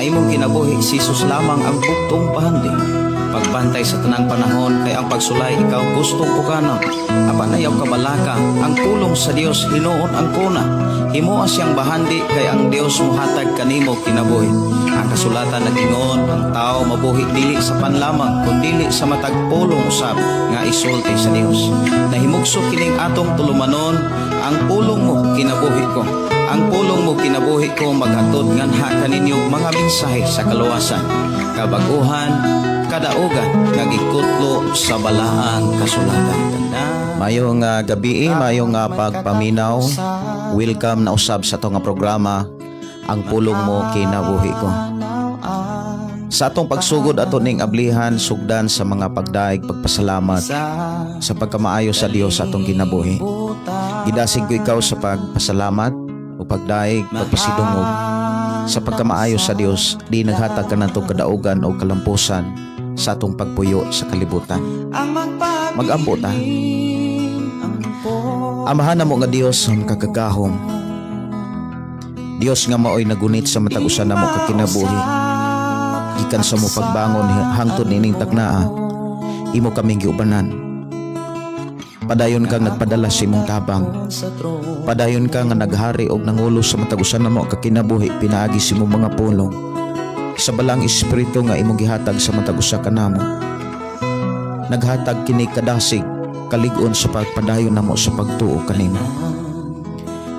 imong kinabuhi, si Jesus lamang ang bugtong bahandi. Pagbantay sa tanang panahon kay ang pagsulay ikaw gustong pukanon. Apan ayaw kabalaka, ang pulong sa Dios hinuon ang kuna. Himoa siyang bahandi kay ang Dios muhatag kanimo kinabuhi. Ang kasulatan nag-ingon, ang tao mabuhi dili sa pan lamang kundili sa matag pulong usab nga isulti sa Dios. Nahimugso kining atong tulumanon, "Ang pulong mo kinabuhi ko." "Ang pulong mo kinabuhi ko" maghatod nganha kaninyo mga mensahe sa kaluwasan, kabaguhan, kadaugan nga gikutlo sa balaang kasulatan. Mayong gabi, mayong pagpaminaw. Welcome na usab sa atong nga programa, "Ang Pulong Mo Kinabuhi Ko." Sa atong pagsugod, ato ning ablihan sugdan sa mga pagdaig, pagpasalamat sa pagkamaayo sa Dios sa atong kinabuhi. Gidasig ko ikaw sa pagpasalamat o pagdaig, pagpasidungog sa pagkamaayo sa Dios di naghatag kanatong kadaugan o kalampusan sa atong pagpuyo sa kalibutan. Magampo ta. Amahan namo nga Dios ang makagagahom. Dios nga maoy nagunit sa matag usa namo ka kinabuhi. Gikan sa mo pagbangon hangtod nining taknaa, imo kaming giubanan. Padayon kang nagpadala sa imong tabang. Padayon ka nga naghari og nangulo sa matag usa namo ka kinabuhi pinaagi sa imong mga pulong. Sa Balaang Espiritu nga imong gihatag sa matag usa kanamo. Naghatag kini kadasig, kalig-on sa pagpadayon namo sa pagtuo kanimo.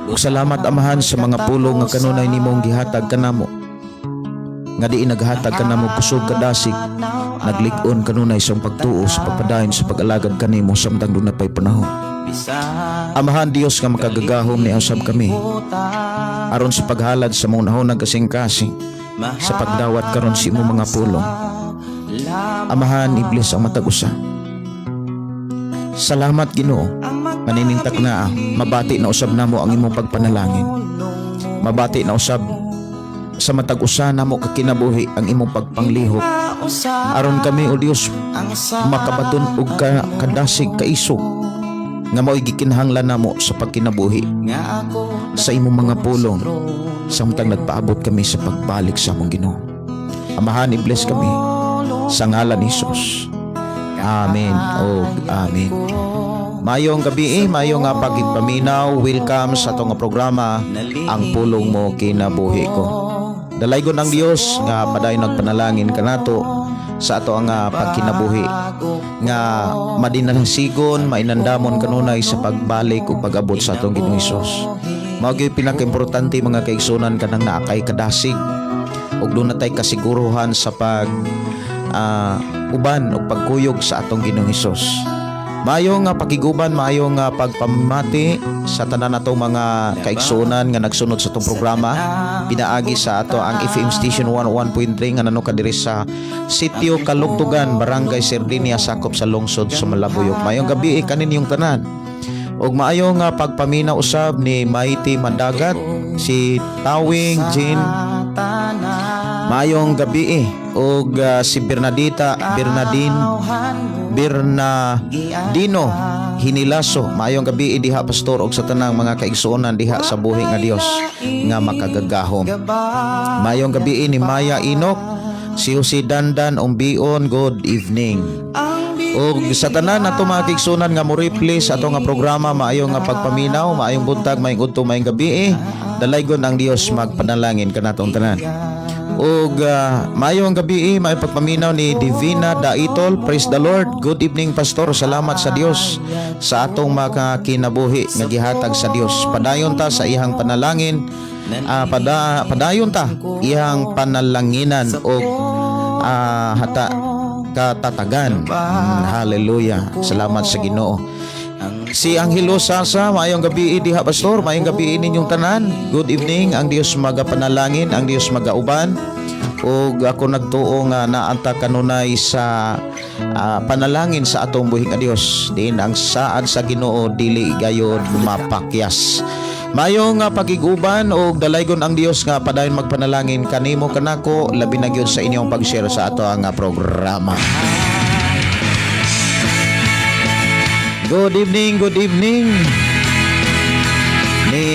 Ug salamat, Amahan, sa mga pulong nga kanunay nimong gihatag kanamo. Nga diin naghatag kanamo kusog, kadasig, naglig-on kanunay sa pagtuo sa pagpadayon sa pag-alagad kanimo samtang duna pay panahon. Amahan Dios nga makagagahom, ni usab kami aron sa paghalad sa mong nahunag kasing-kasing sa pagdawat karon sa imong mga pulong. Amahan, i-bless ang matag usa. Salamat, Ginoo. Kanining taknaa, mabati na usab namo ang imong pagpanalangin. Mabati na usab sa matag usa namo ka kinabuhi ang imong pagpanglihok. Aron kami, o Dios, makabaton og kadasig, kaisog nga mao'y gikinahanglan namo sa pagkinabuhi sa imong mga pulong samtang nagpaabot kami sa pagbalik sa among Ginoo. Amahan, i-bless kami sa ngalan ni Jesus. Amen o amen. Mayong gabi, mayong nga pagpaminaw. Welcome sa atong nga programa, "Ang Pulong Mo Kinabuhi Ko." Dalaygon ang Dios nga padayon nagpanalangin kanato sa ato ang pagkinabuhi nga madinalasigon, mainandamon kanunay sa pagbalik o pag-abot sa atong Ginoong Hesus. Mao gyud pinakaimportante, mga kaigsunan, kanang naa kay kadasig ug duna tay kasiguruhan sa pag uban o pagkuyog sa atong Ginoong Hesus. Maayo nga pakiguban, maayo nga pagpamati sa tanan natong mga kaigsuonan nga nagsunod sa atong programa pinaagi sa ato ang FM station 101.3 nga nanuka diri sa Sitio Kalugtugan, Barangay Sardinia, sakop sa lungsod sa Malabuyoc. Maayong gabi kaninyong tanan. Ug maayo nga pagpaminaw usab ni Mighty Madagat, si Tawing Jean. Maayong gabi ug si Bernadita Bernadine Bernadino Hinilaso. Maayong gabi diha, pastor, ug sa tanang mga kaigsuonan diha sa buhi nga Dios nga makagagahom. Maayong gabi ni Maya Inok, si Jose Dandan Umbion, good evening. Ug sa tanan nato mga kaigsuonan nga mo replay sa ato nga programa, maayong nga pagpaminaw, maayong buntag, maayong udto, maayong gabi. Dalaygon ang Dios magpanalangin kanatong tanan. Ug maayong gabi, maayong pagpaminaw ni Divina Daitol. Praise the Lord. Good evening, Pastor. Salamat sa Dios sa atong mga kinabuhi nga gihatag sa Dios. Padayon ta sa iyang panalangin. Padayon ta iyang panalanginan og hata katatagan. Hallelujah. Salamat sa Ginoo. Si Angelo Sasa, maayong gabi diha, pastor, maayong gabi ninyong tanan. Good evening. Ang Dios magapanalangin, ang Dios magauban. Ug ako nagtuo nga naanta kanunay sa panalangin sa atong buhi nga Dios. Diin ang saad sa Ginoo dili gayod mapakyas. Maayong nga pagiguban og dalaygon ang Dios nga padayon magpanalangin kanimo, kanako, labi na gyud sa inyong pag-share sa ato ang programa. Good evening, good evening. Ni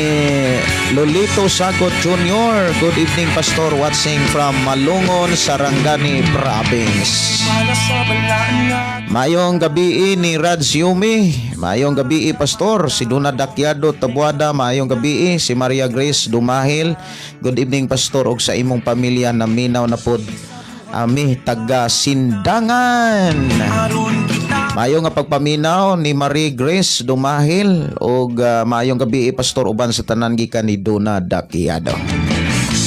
Lolito Sagot Jr., good evening, Pastor, watching from Malungon, Sarangani Province. Mayong gabi ni Raj Yumi. Mayong gabi, Pastor. Si Duna Dakyado Tabuada, mayong gabi. Si Maria Grace Dumahil. Good evening, Pastor, og sa imong pamilya, naminaw na pod ami taga Sindangan. Maayong nga pagpaminaw ni Marie Grace Dumahil og maayong gabi, Pastor, uban sa tanan gikan ni Duna Dakyado.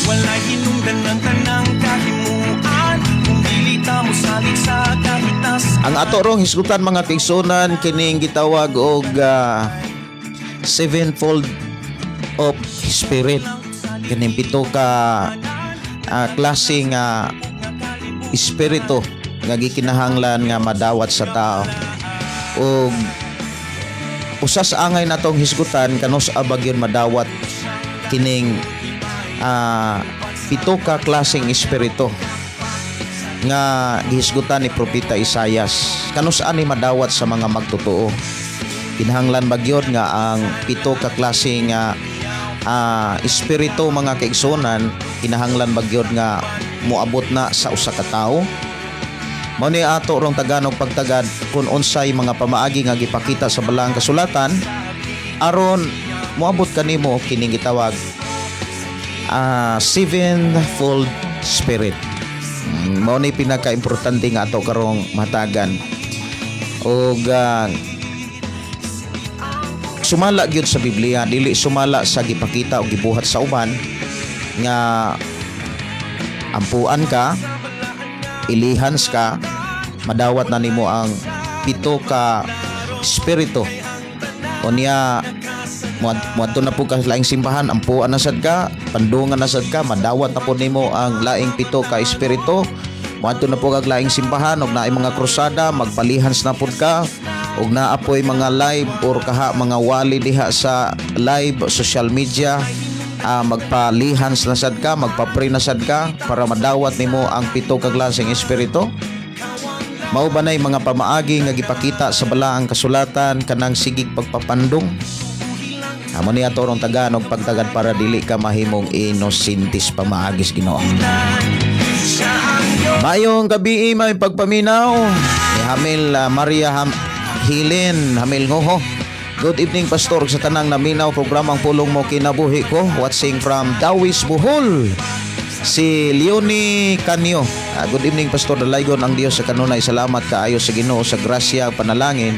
Walay hinungdan ng tanang kahimuan kung dili ta mosalig sa kahitas. Ang ato rong hisgutan, mga kaigsuonan, kining gitawag og sevenfold of spirit. Kining pito ka klase nga espiritu nga gikinahanglan nga madawat sa tao. Ug usa sa angay natong hisgutan, kanus-a ba gyud madawat kining pito ka klaseng espiritu nga gihisgutan ni Propeta Isayas? Kanus-a ni madawat sa mga magtotoo? Kinahanglan ba gyud nga ang pito ka klase nga espiritu, mga kaigsuonan, kinahanglan ba gyud nga moabot na sa usa ka tawo? Mao ni ato rong tagaan og pagtagad kung unsay mga pamaagi nga gipakita sa Balaang Kasulatan aron moabot kanimo kining gitawag sevenfold spirit. Mao ni pinaka-importante nga ato karong matagan. Og sumala gyud sa Biblia, dili sumala sa gipakita o gibuhat sa uban nga ampuan ka, ilihans ka, madawat na nimo ang pito ka espiritu. Unya muadto na po ka sa laing simbahan, ampuan na sad ka, pandungan na sad ka, madawat na po nimo ang laing pito ka espiritu. Muadto na po kag laing simbahan og naay mga krusada, magpalihans na pud ka, og naa poy mga live or kaha mga wali diha sa live social media, magpalihans na sad ka, magpa-pray na sad ka para madawat nimo ang pito ka klaseng espiritu. Mao ba nay mga pamaagi nga gipakita sa Balaang Kasulatan kanang sigig pagpapandong? Amo ni ato rong tagaan og pagtagad para dili ka mahimong inosintis pamaagis Ginoo. Mayong gabi, may pagpaminaw ni Hamil Maria Hilin Hamil Ngoho. Good evening, Pastor, sa tanang naminaw programang Pulong Mo Kinabuhi Ko, watching from Dawis, Bohol. Si Leonie Canyo. Good evening, Pastor. Dalaygon ang Dios sa kanunay. Salamat kaayo sa Ginoo sa grasya, panalangin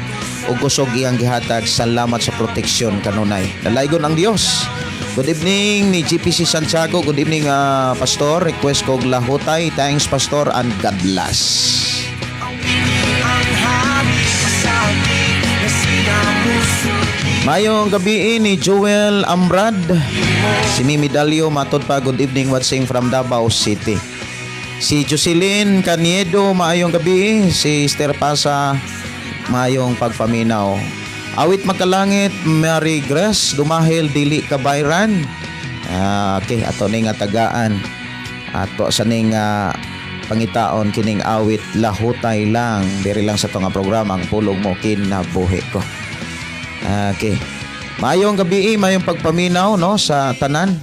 ug kusog iyang gihatag. Salamat sa proteksyon kanunay. Dalaygon ang Dios. Good evening ni GPC Santiago. Good evening, Pastor. Request ko og Lahutay. Thanks, Pastor, and God bless. Ang hari pasagi na sinamusuki. Mayong gabi ni Joel Amrad. Si Mimi Dalio, matod pa, good evening, watching from Davao City. Si Jocelyn Caniedo, maayong gabi. Si Esther Pasa, maayong pagpaminaw. Awit Makalangit, Mary Grace Dumahil, Dili Kabayran. Okay, ato ning nga tagaan. Ato sa ning pangitaon kining awit Lahutay Lang. Diri lang sa to nga programa, Ang Pulong Mo Kinabuhi Ko. Okay. Maayong gabi, maayong pagpaminaw, no, sa tanan.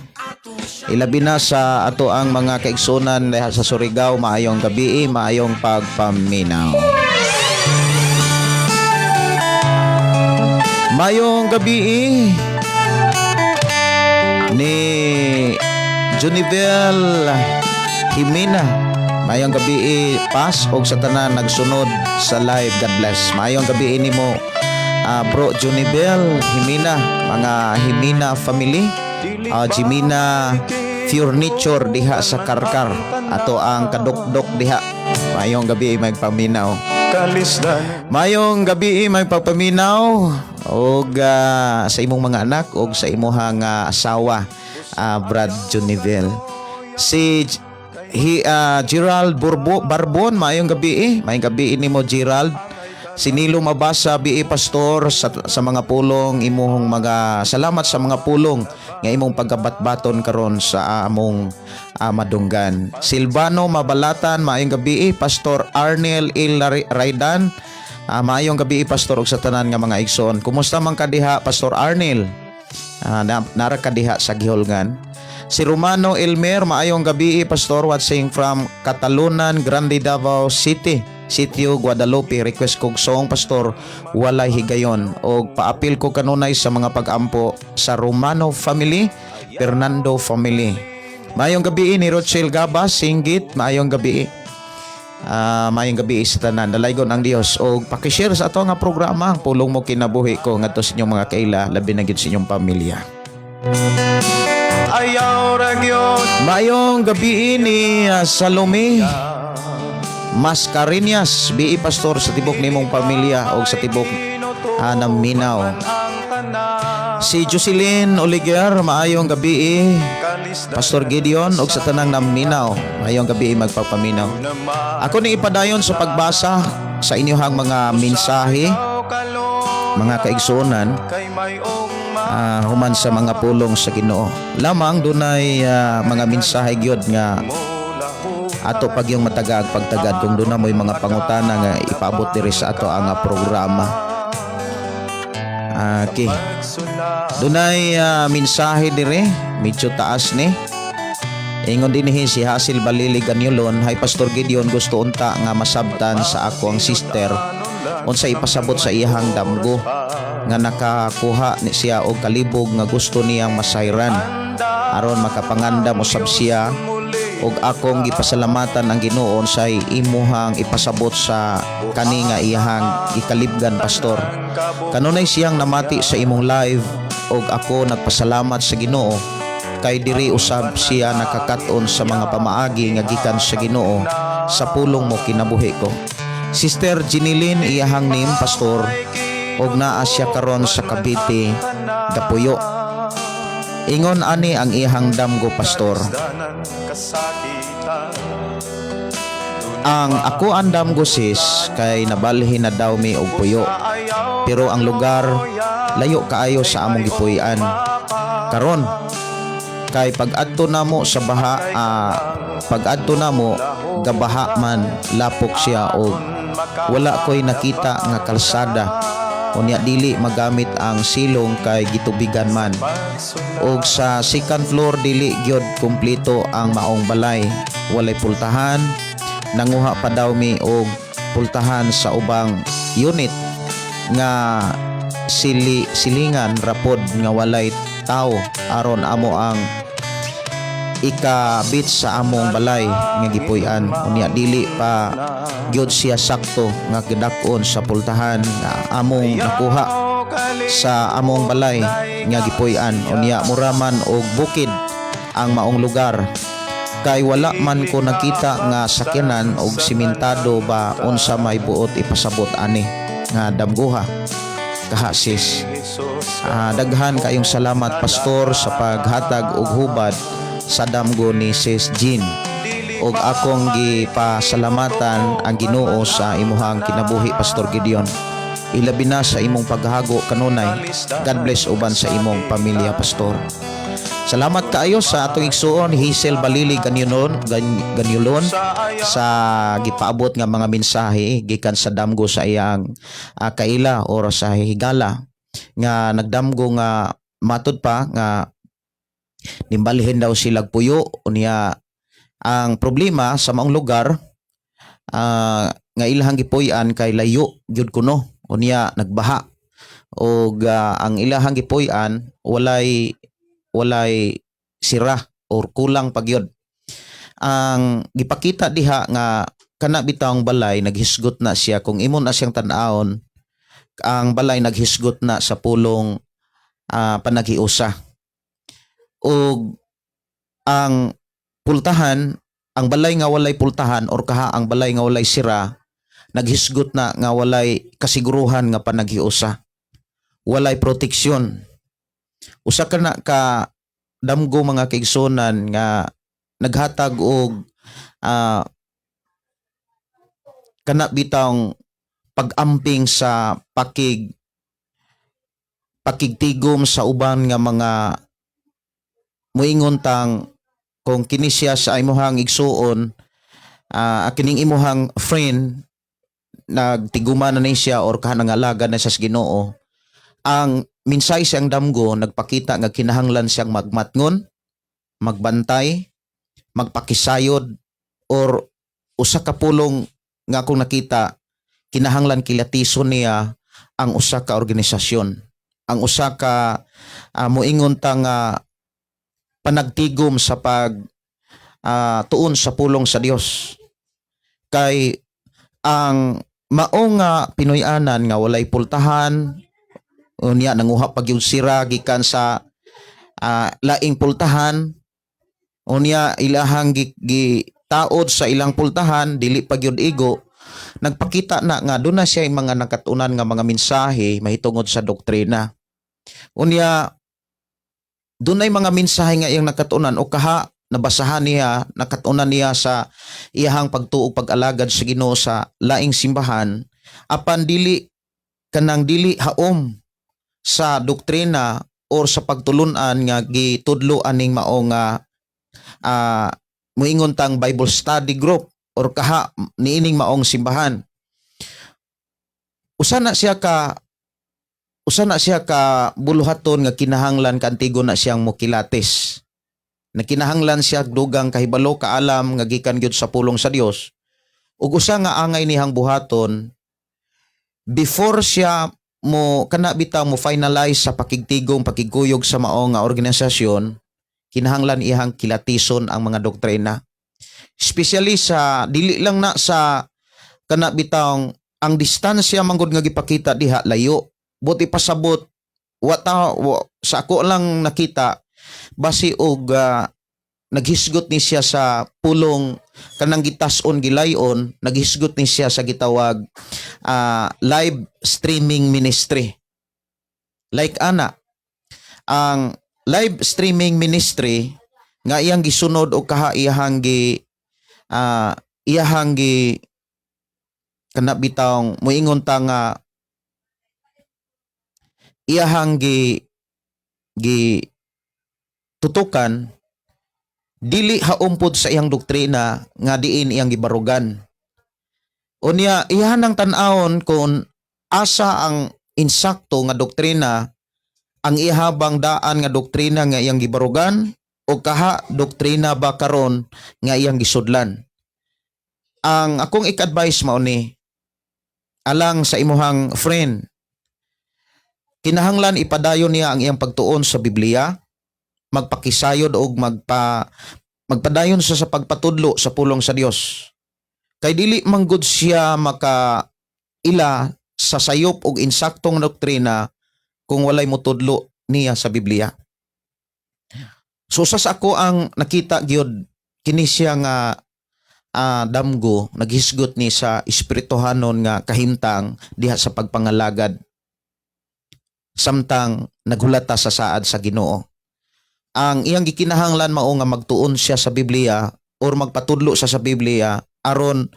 Ilabi na sa ato ang mga kaigsunan diha sa Surigao, maayong gabi, maayong pagpaminaw. Maayong gabi ni Junivel Jimena. Maayong gabi, pas og sa tanan nagsunod sa live. God bless. Maayong gabi nimo, bro Junivel Jimena, mga Jimena family, Jimena Furniture diha sa Karkar. Ato ang kadukdok diha. Maayong gabi, magpaminaw. Kalisdan. Mayong gabi, may pagpaminaw og sa imong mga anak og sa imuhang asawa, Brad Junivel. Si Gerald Burbo, Barbon, maayong gabi eh. Maayong gabi nimo, Gerald. Si Nilo Mabasa, bi Pastor, sa mga pulong imuhong mga salamat sa mga pulong nga imong pagkabatbaton karon sa among madunggan. Silvano Mabalatan, maayong gabi, Pastor Arnel Il Raidan. Maayong gabi, Pastor, ug sa tanan nga mga igsoon. Kumusta man ka diha, Pastor Arnel? Nara ka diha sa gihulngan. Si Romano Elmer, maayong gabi, Pastor, watching from Catalunan, Grande, Davao City. Sitio Guadalupe, request kog song, Pastor, "Walay Higayon", og paapil ko kanunay sa mga pag-ampo sa Romano family, Fernando family. Maayong gabi ni Rochelle Gabas, Singgit, maayong gabi. Maayong gabi sa tanan. Dalaygon ang Dios og paki-share sa ato nga programa, ang Pulong Mo Kinabuhi Ko, ngadto sa inyong mga kaila, labi na gyud sa inyong pamilya. Ayaw ra gyud. Maayong gabi ni Salome Mascareñas, BE Pastor, sa tibok nimong pamilya o sa tibok naminaw. Ang tanan. Si Jocelyn Oliger, maayong gabi. Pastor Gideon og sa tanang naminaw, maayong gabi, magpapaminaw. Ako ni ipadayon sa pagbasa sa inyong mga mensahe, mga kaigsuonan, Kay may og human sa mga pulong sa Ginoo. Lamang dunay mga mensahe gyud nga ato pag yung matagag pagtagad kung doon na mo'y mga pangutana nga ipaabot diri sa ato ang programa. Okay. Dunay mensahe dire, medyo taas ni. Ingon dinhi si Hasil Balili Ganyulon, "Hi Pastor Gideon, gusto unta nga masabtan sa ako ang sister unsa ipasabot sa iyahang damgo nga nakakuha ni siya og kalibog nga gusto niyang masayran aron makapangandam usab siya, og akong gipasalamatan ang Ginoo sa imuhang ipasabot sa kani nga iyahang gikalibgan, Pastor. Kanunay siyang namati sa imong live og ako nagpasalamat sa Ginoo kay diri usab siya nakakat-on sa mga pamaagi nga gikan sa Ginoo sa Pulong Mo Kinabuhi Ko. Sister Jinilin iyahang name, Pastor, og naa siya karon sa Cavite gapuyo. Ingon ani ang iyahang damgo, Pastor. Kasakitan. Ang ako ang damgo, sis, kay nabalhin na daw mi og puyo. Pero ang lugar layo kaayo sa among gipuy-an. Karon kay pag-adto namo sa baha, pag-adto namo gabaha man, lapok siya og wala ko'y nakita nga kalsada. Unya dili magamit ang silong kay gitubigan man. Og sa second floor dili gyud kumpleto ang maong balay. Walay pultahan, nanguha pa daw mi og pultahan sa ubang unit nga sili silingan rapod nga walay tao aron amo ang ikabit sa among balay nga gipuy-an. Unya dili pa gyud siya sakto nga gidak-on sa pultahan nga among nakuha sa among balay nga gipuy-an. Unya mura man og bukid ang maong lugar kay wala man ko nakita nga sakyanan og simentado ba. Unsa may buot ipasabot ani nga damguha kaha, sis? Daghan kayong salamat, Pastor, sa paghatag og hubad sa damgo ni Sis Jean ug akong gipasalamatan ang Ginoo sa imuhang kinabuhi, Pastor Gideon, ilabi na sa imong paghago kanunay. God bless uban sa imong pamilya, Pastor." Salamat kaayo sa atong igsuon Hazel Balili Ganyulon Ganyulon sa gipaabot nga mga mensahe gikan sa damgo sa iyang kaila or sa higala nga nagdamgo nga matud pa nga nimbalhin daw sila puyo. Unya ang problema sa maong lugar nga ilahang gipuy-an kay layo gyud kuno, unya nagbaha og ang ilahang gipuy-an walay sira or kulang pa gyud. Ang gipakita diha nga kana bitawng balay naghisgot na siya. Kung imo na siyang tan-awon, ang balay naghisgot na sa pulong panaghiusa ug ang pultahan, ang balay nga walay pultahan or kaha ang balay nga walay sira, naghisgot na nga walay kasiguruhan nga panaghiusa, walay proteksyon. Usa ka na ka damgo, mga kaigsunan, nga naghatag og kana bitawng pag-amping sa pakigtigom sa uban nga mga muingon tang kung kini siya sa imuhang igsuon, kining imuhang friend nagtiguma na ni siya or kaha nangalaga na siya sa Ginoo. Ang minsay siyang damgo nagpakita nga kinahanglan siyang magmatngon, magbantay, magpakisayod, or usa ka pulong nga akong nakita, kinahanglan kilatison niya ang usa ka organisasyon, ang usa ka moingon ta nga panagtigom sa pag tuon sa pulong sa Dios, kay ang mao nga Pinoy-anan nga walay pultahan, unya nanguha pag yung sira gikan sa laing pultahan, unya ilahang gi taod sa ilang pultahan, dili pa gyud igo. Nagpakita na nga doon na siya yung mga nakatunan nga mga mensahe mahitungod sa doktrina. Unya doon ay mga mensahe nga iyang nakatunan o kaha nabasahan niya, nakatunan niya sa iyahang pagtuo, pag-alagad sa Ginoo sa laing simbahan, apan dili kanang dili haom sa doktrina or sa pagtulunan nga gitudlo aning mao nga moingon tang Bible study group or kaha niining maong simbahan. Usa na siya ka buluhaton nga kinahanglan kantigo na siyang mokilatis, na kinahanglan siya dugang kahibalo, kaalam nga gikan gyud sa pulong sa Dios, ug usa nga angay niyang buhaton before siya mo kana bitaw mo finalize sa pakigtigom, pakigkuyog sa mao nga organisasyon, kinahanglan iyang kilatison ang mga doktrina, especially sa dili lang na sa kana bitawng ang distansya manggod nga gipakita diha layo. Buti pasabot wa ta wa, sa ako lang nakita basi og naghisgot ni siya sa pulong kanang gitas-on, gilayon, naghisgot ni siya sa gitawag live streaming ministry. Like ana, ang live streaming ministry nga iyang gisunod o kaha iyahang gi kana bitawng moingon ta nga iyahang gi gi tutukan, dili haumpod sa iyang doktrina nga diin iyang gibarugan. Unya iyahan ang tan-awon kung asa ang insakto nga doktrina, ang ihabang daan nga doktrina nga iyang gibarugan o kaha doktrina ba karon nga iyang gisudlan. Ang akong ik-advise mao ni alang sa imuhang friend, kinahanglan ipadayon niya ang iyang pagtuon sa Biblia, magpakisayod og magpadayon siya sa pagpatudlo sa pulong sa Dios. Kay dili manggod siya maka ila sa sayop og insaktong doktrina kung walay motudlo niya sa Biblia. So sa ako ang nakita gyud kini siya nga damgo naghisgot ni sa espirituhanon nga kahimtang diha sa pagpangalagad samtang naghulata sa saad sa Ginoo. Ang iyang gikinahanglan mao nga magtuon siya sa Biblia or magpatudlo siya sa Biblia aron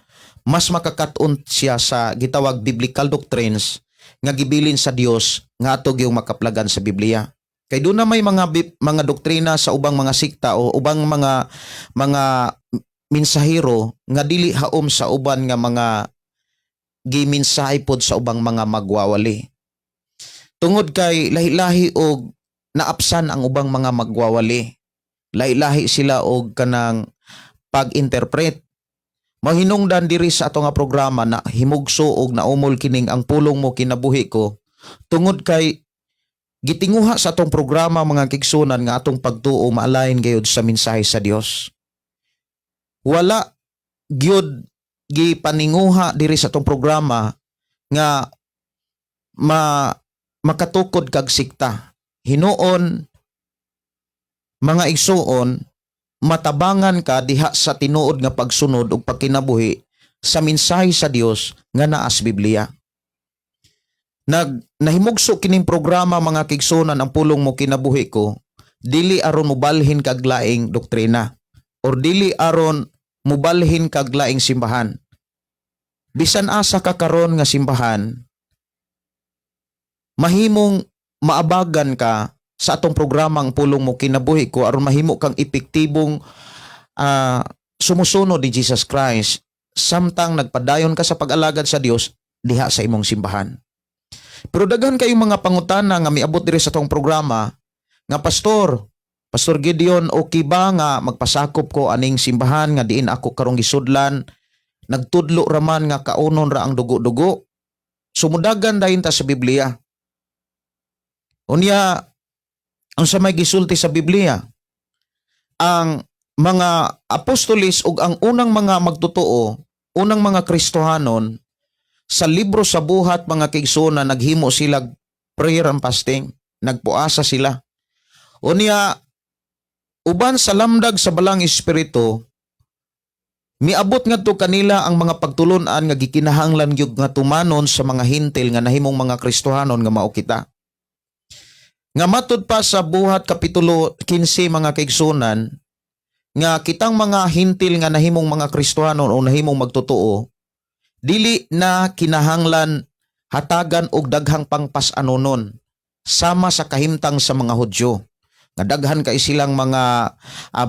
mas makakaton siya sa gitawag biblical doctrines nga gibilin sa Dios nga ato gyung makaplagan sa Biblia. Kay doon na may mga doktrina sa ubang mga sikta o ubang mga minsahero nga dili haom sa uban nga mga giminsahe pod sa ubang mga magwawali. Tungod kay lahi-lahi og naapsan ang ubang mga magwawali. Lahi-lahi sila og kanang pag-interpret. Mahinungdan diri sa ato nga programa na himugso og naumol kining Ang Pulong Mo Kinabuhi Ko tungod kay gitinguha sa atong programa, mga kaigsuonan, nga atong pagtuo maalain gayud sa mensahe sa Dios. Wala gyud gipaninguha diri sa atong programa nga makatukod kag sikta. Hinuon, mga igsuon, matabangan ka diha sa tinuod nga pagsunod ug pagkinabuhi sa mensahe sa Dios nga naa sa Biblia. Nahimugso kining programa, mga kaigsuonan, Ang Pulong Mo Kinabuhi Ko, dili aron mobalhin kag laing doktrina or dili aron mobalhin kag laing simbahan. Bisan asa ka karon nga simbahan, mahimong maabagan ka sa atong programang Pulong Mo Kinabuhi Ko aron mahimo kang epektibong sumusunod ni Jesus Christ samtang nagpadayon ka sa pag-alagad sa Dios diha sa imong simbahan. Pero daghan kayong mga pangutana nga miabot diri sa atong programa nga, "Pastor, Pastor Gideon, okay ba nga magpasakop ko aning simbahan nga diin ako karong gisudlan? Nagtudlo raman nga kaunon ra ang dugo-dugo." Sumudagan dayon ta sa Biblia. Unya, ang sa may gisulti sa Biblia, ang mga apostolis ug ang unang mga magtotoo, unang mga Kristohanon, sa libro sa Buhat, mga kaigsuonan, naghimo sila prayer and fasting, nagpuasa sila. Unya, uban sa lamdag sa Balang Espiritu, miabot ngadto kanila ang mga pagtulunan nga gikinahanglan gyud nga tumanon sa mga Hentil nga nahimong mga Kristohanon nga mao kita. Nga matud pa sa Buhat kapitulo 15, mga kaigsuonan, nga kitang mga Hentil nga nahimong mga Kristohanon o nahimong magtotoo, dili na kinahanglan hatagan og daghang pangpas-anunon sama sa kahimtang sa mga Hudyo nga daghan kay silang mga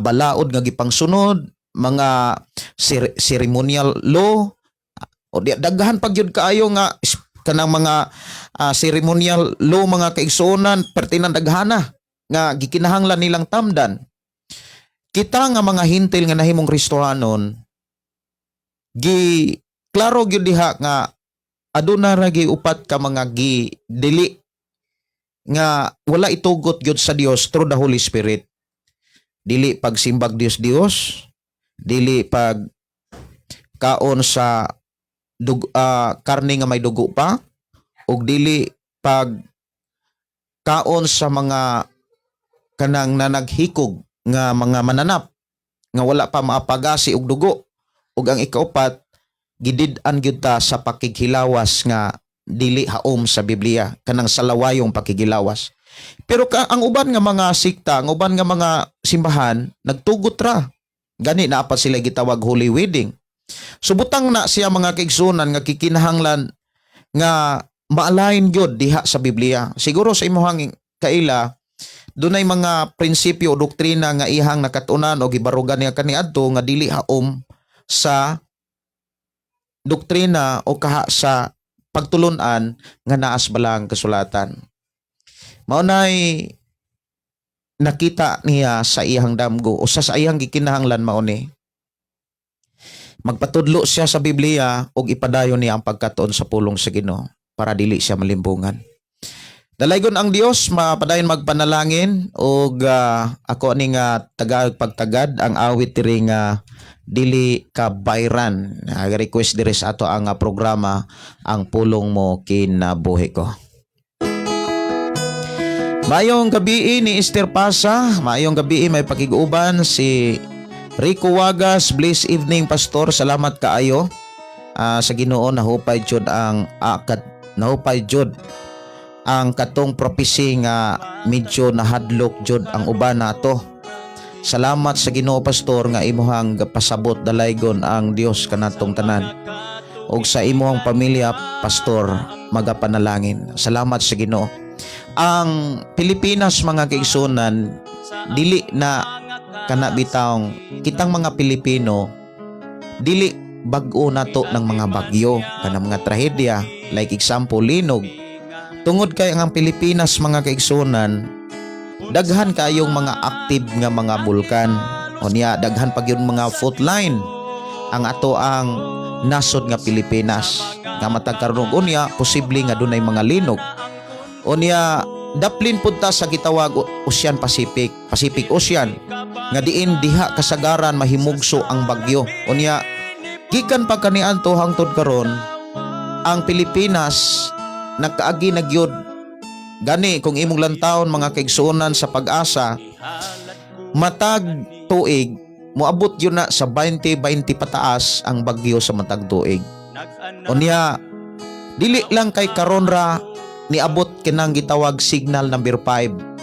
balaod nga gipangsunod, mga ceremonial law o di, daghan pag gyud kaayo nga kanang mga ceremonial law, mga kaigsuonan, pertinang daghana nga gikinahanglan nilang tamdan. Kita nga mga Hentil nga nahimong Kristohanon, gi klaro gyud diha nga aduna ra gi upat ka mga gi dili nga wala itugot gyud sa Dios through the Holy Spirit: dili pagsimbag Dios Dios, dili pag kaon sa karne nga may dugo pa, ug dili pag kaon sa mga kanang nanaghikog nga mga mananap nga wala pa maapagasi og dugo, ug ang ikaupat, gidid-an gyud ta sa pakighilawas nga dili haom sa Biblia, kanang salawayong pakighilawas. Pero ang uban nga mga sikta, ang uban nga mga simbahan, nagtugot ra gani na pa sila gitawag holy wedding. Subutang na siya, mga kaigsuonan, nga kikinahanglan nga ma-align gyud diha sa Biblia. Siguro sa imuhang kaila, dunay mga prinsipyo o doktrina nga ihang nakatunan o gibarugan niya kaniadto nga dili haom sa doktrina o kaha sa pagtulunan nga naas balang kasulatan. Mao nay nakita niya sa iyang damgo o sa iyang gikinahanglan, mao ni magpatudlo siya sa Biblia ug ipadayon niya ang pagkatuon sa pulong sa Ginoo para dili siya malimbungan. Dalaygon ang Dios, mapadayon magpanalangin ug ako ni nga taga pagtagad ang awit diri nga "Dili ka Bayran". Request diri sa ato ang programa "Ang Pulong Mo Kinabuhi Ko". Maayong gabi ni Esther Pasa, maayong gabi, may pakig-uban si Rico Wagas. Blessed evening, Pastor, salamat kaayo sa Ginoo, nahupay jud ang nahupay jud ang katong prophecy nga medyo nahadlok jud ang uban nato. Salamat sa Ginoo, Pastor, nga imuhang pasabot. Dalaygon ang Dios kanatong tanan. Ug sa imuhang pamilya, Pastor, magapanalangin. Salamat sa Ginoo. Ang Pilipinas, mga kaigsuonan, dili na kana bitawng kitang mga Pilipino, dili bag-o nato ng mga bagyo, kanang mga trahedya, like example linog, tungod kay ang Pilipinas, mga kaigsuonan, daghan kayong mga active nga mga bulkan. Unya daghan pa gyud mga fault line ang ato ang nasod nga Pilipinas nga matag karon. Unya posible nga dunay mga linog. Unya daplin pud ta sa gitawag Ocean Pacific, Pacific Ocean, nga diin diha kasagaran mahimugso ang bagyo. Unya gikan pa kaniadto hangtod karon, ang Pilipinas nagkaagi na gyud gani. Kung imong lantawon, mga kaigsuonan, sa PAGASA, matag tuig moabot yun na sa 20 20 pataas ang bagyo sa matag tuig. Unya dili lang kay karon ra niabot kinang gitawag signal number 5.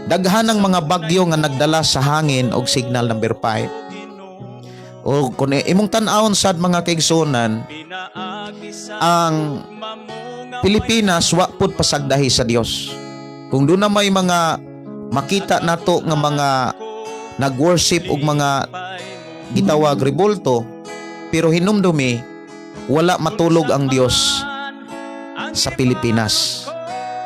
Daghan ang mga bagyo nga nagdala sa hangin og signal number 5. O kung imong tan-awon sad, mga kaigsuonan, ang Pilipinas wa pud pasagdahi sa Dios. Kung doon na may mga makita nato nga mga nag-worship og mga gitawag rebulto, pero hinumdumi wala matulog ang Dios. sa Pilipinas.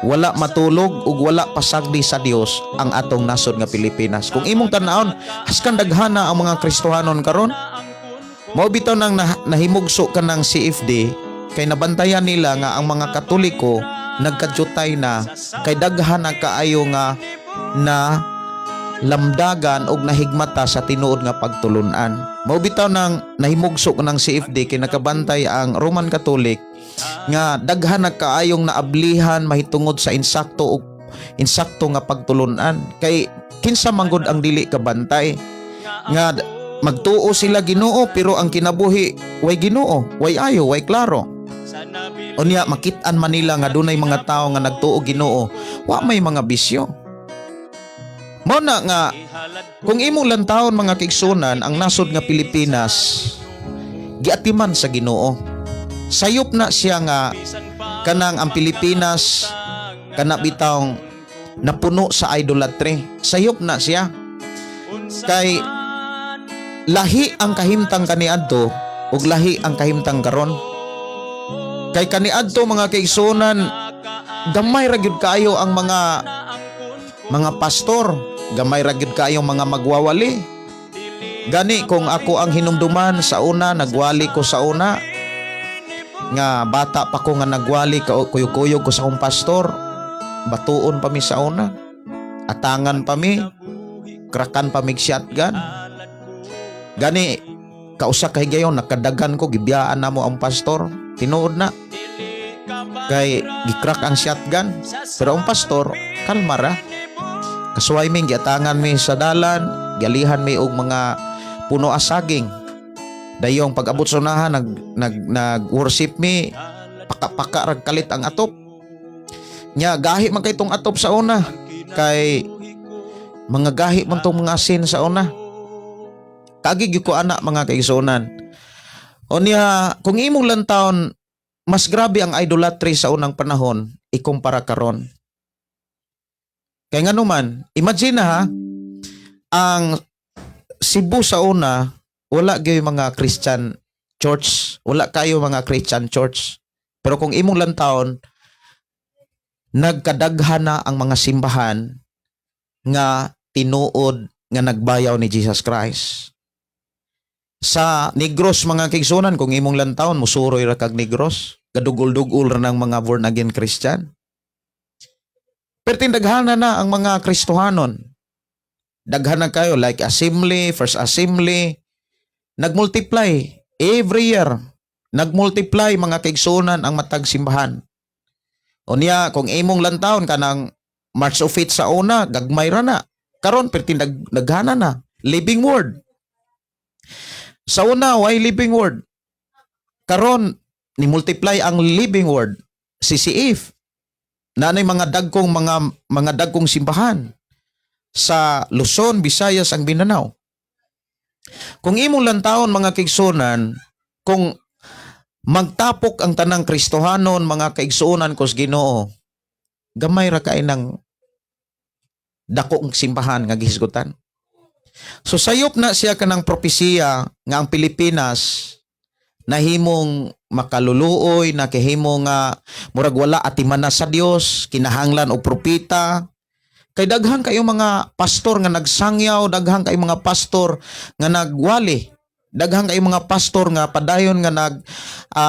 Wala matulog ug wala pasagdi sa Dios ang atong nasod nga Pilipinas. Kung imong tan-awon, haskan daghana ang mga Kristohanon karon. Mao bitaw nang nahimugso kanang CFD kay nabantayan nila nga ang mga Katoliko nagkadyutay na kay daghan na kaayo nga na lamdagan og nahigmata sa tinuod nga pagtulunan. Mao bitaw nang nahimugso ng CFD kay nakabantay ang Roman Catholic nga daghan na kaayong naablihan mahitungod sa insakto og insakto nga pagtulunan, kay kinsa manggod ang dili kabantay nga magtuo sila Ginoo pero ang kinabuhi way Ginoo, way ayo, way klaro? Unya makit-an man nila nga dunay mga tawo nga nagtuo Ginoo, wa may mga bisyo. Mao na nga kung imong lantawon, mga kaigsuonan, ang nasod nga Pilipinas giatiman sa Ginoo. Sayop na siya nga kanang ang Pilipinas kana bitawng napuno sa idolatry. Sayop na siya kay lahi ang kahimtang kaniadto ug lahi ang kahimtang karon. Kay kaniadto, mga kaigsuonan, gamay ra gyud kaayo ang mga pastor, gamay ra gyud kaayo mga magwawali. Gani kung ako ang hinumduman sa una, nagwali ko sa una nga bata pa ko nga nagwali ka, kuyog-kuyog ko sa akong pastor, batuon pa mi sa una, atangan pa mi, krakan pa mig shotgun. Gani kausa ka higayon nakadagan ko, gibiyaan namo ang pastor. Tinuod na kay gikrak ang shotgun, pero ang pastor kalma ra. Kasuway mi, giatangan mi sa dalan, gialihan mi og mga puno asaging. Dayong pag-abot sa unahan, nag nag nag worship mi, paka-paka rag kalit ang atop. Nya gahi man kay tong atop sa una kay mga gahi man tong mga asin sa una. Kaagig gyud ko ana, mga kaigsuonan. Unya kung imong lantawon, mas grabe ang idolatry sa unang panahon ikumpara karon. Kay ngano man, imagine na ha, ang Cebu sa una, wala gyud mga Christian church, wala kayo mga Christian church. Pero kung imong lantawon, nagkadaghan na ang mga simbahan nga tinuod nga nagbayaw ni Jesus Christ. Sa Negros, mga kaigsuonan, kung imong lantawon, musuroy ra kag Negros, kadugol-dugol ra ng mga born again Christian. Pero tindaghana na ang mga Kristohanon. Daghan na kayo like Assembly, First Assembly, nagmultiply every year. Nagmultiply, mga kaigsuonan, ang matag simbahan. Unya kung imong lantawon kanang March of Faith sa una, gagmay ra na. Karon perti daghana na. Living Word. Sa una, way Living Word? Karon ni multiply ang Living Word, CCF. Nanay mga dagkong simbahan sa Luzon, Visayas, ang Mindanao. Kung imong lantawon, mga kaigsuonan, kung magtapok ang tanang Kristohanon, mga kaigsuonan ko sa Ginoo, gamay ra kay ng dakong simbahan nga gihisgutan. So sayop na siya kanang propesiya nga ang Pilipinas nahimong makaluluoy, nakahimo nga murag wala atiman na sa Dios, kinahanglan og propeta. Kay daghan kayo mga pastor nga nagsangyaw, daghan kayo mga pastor nga nagwali, daghan kayo mga pastor nga padayon nga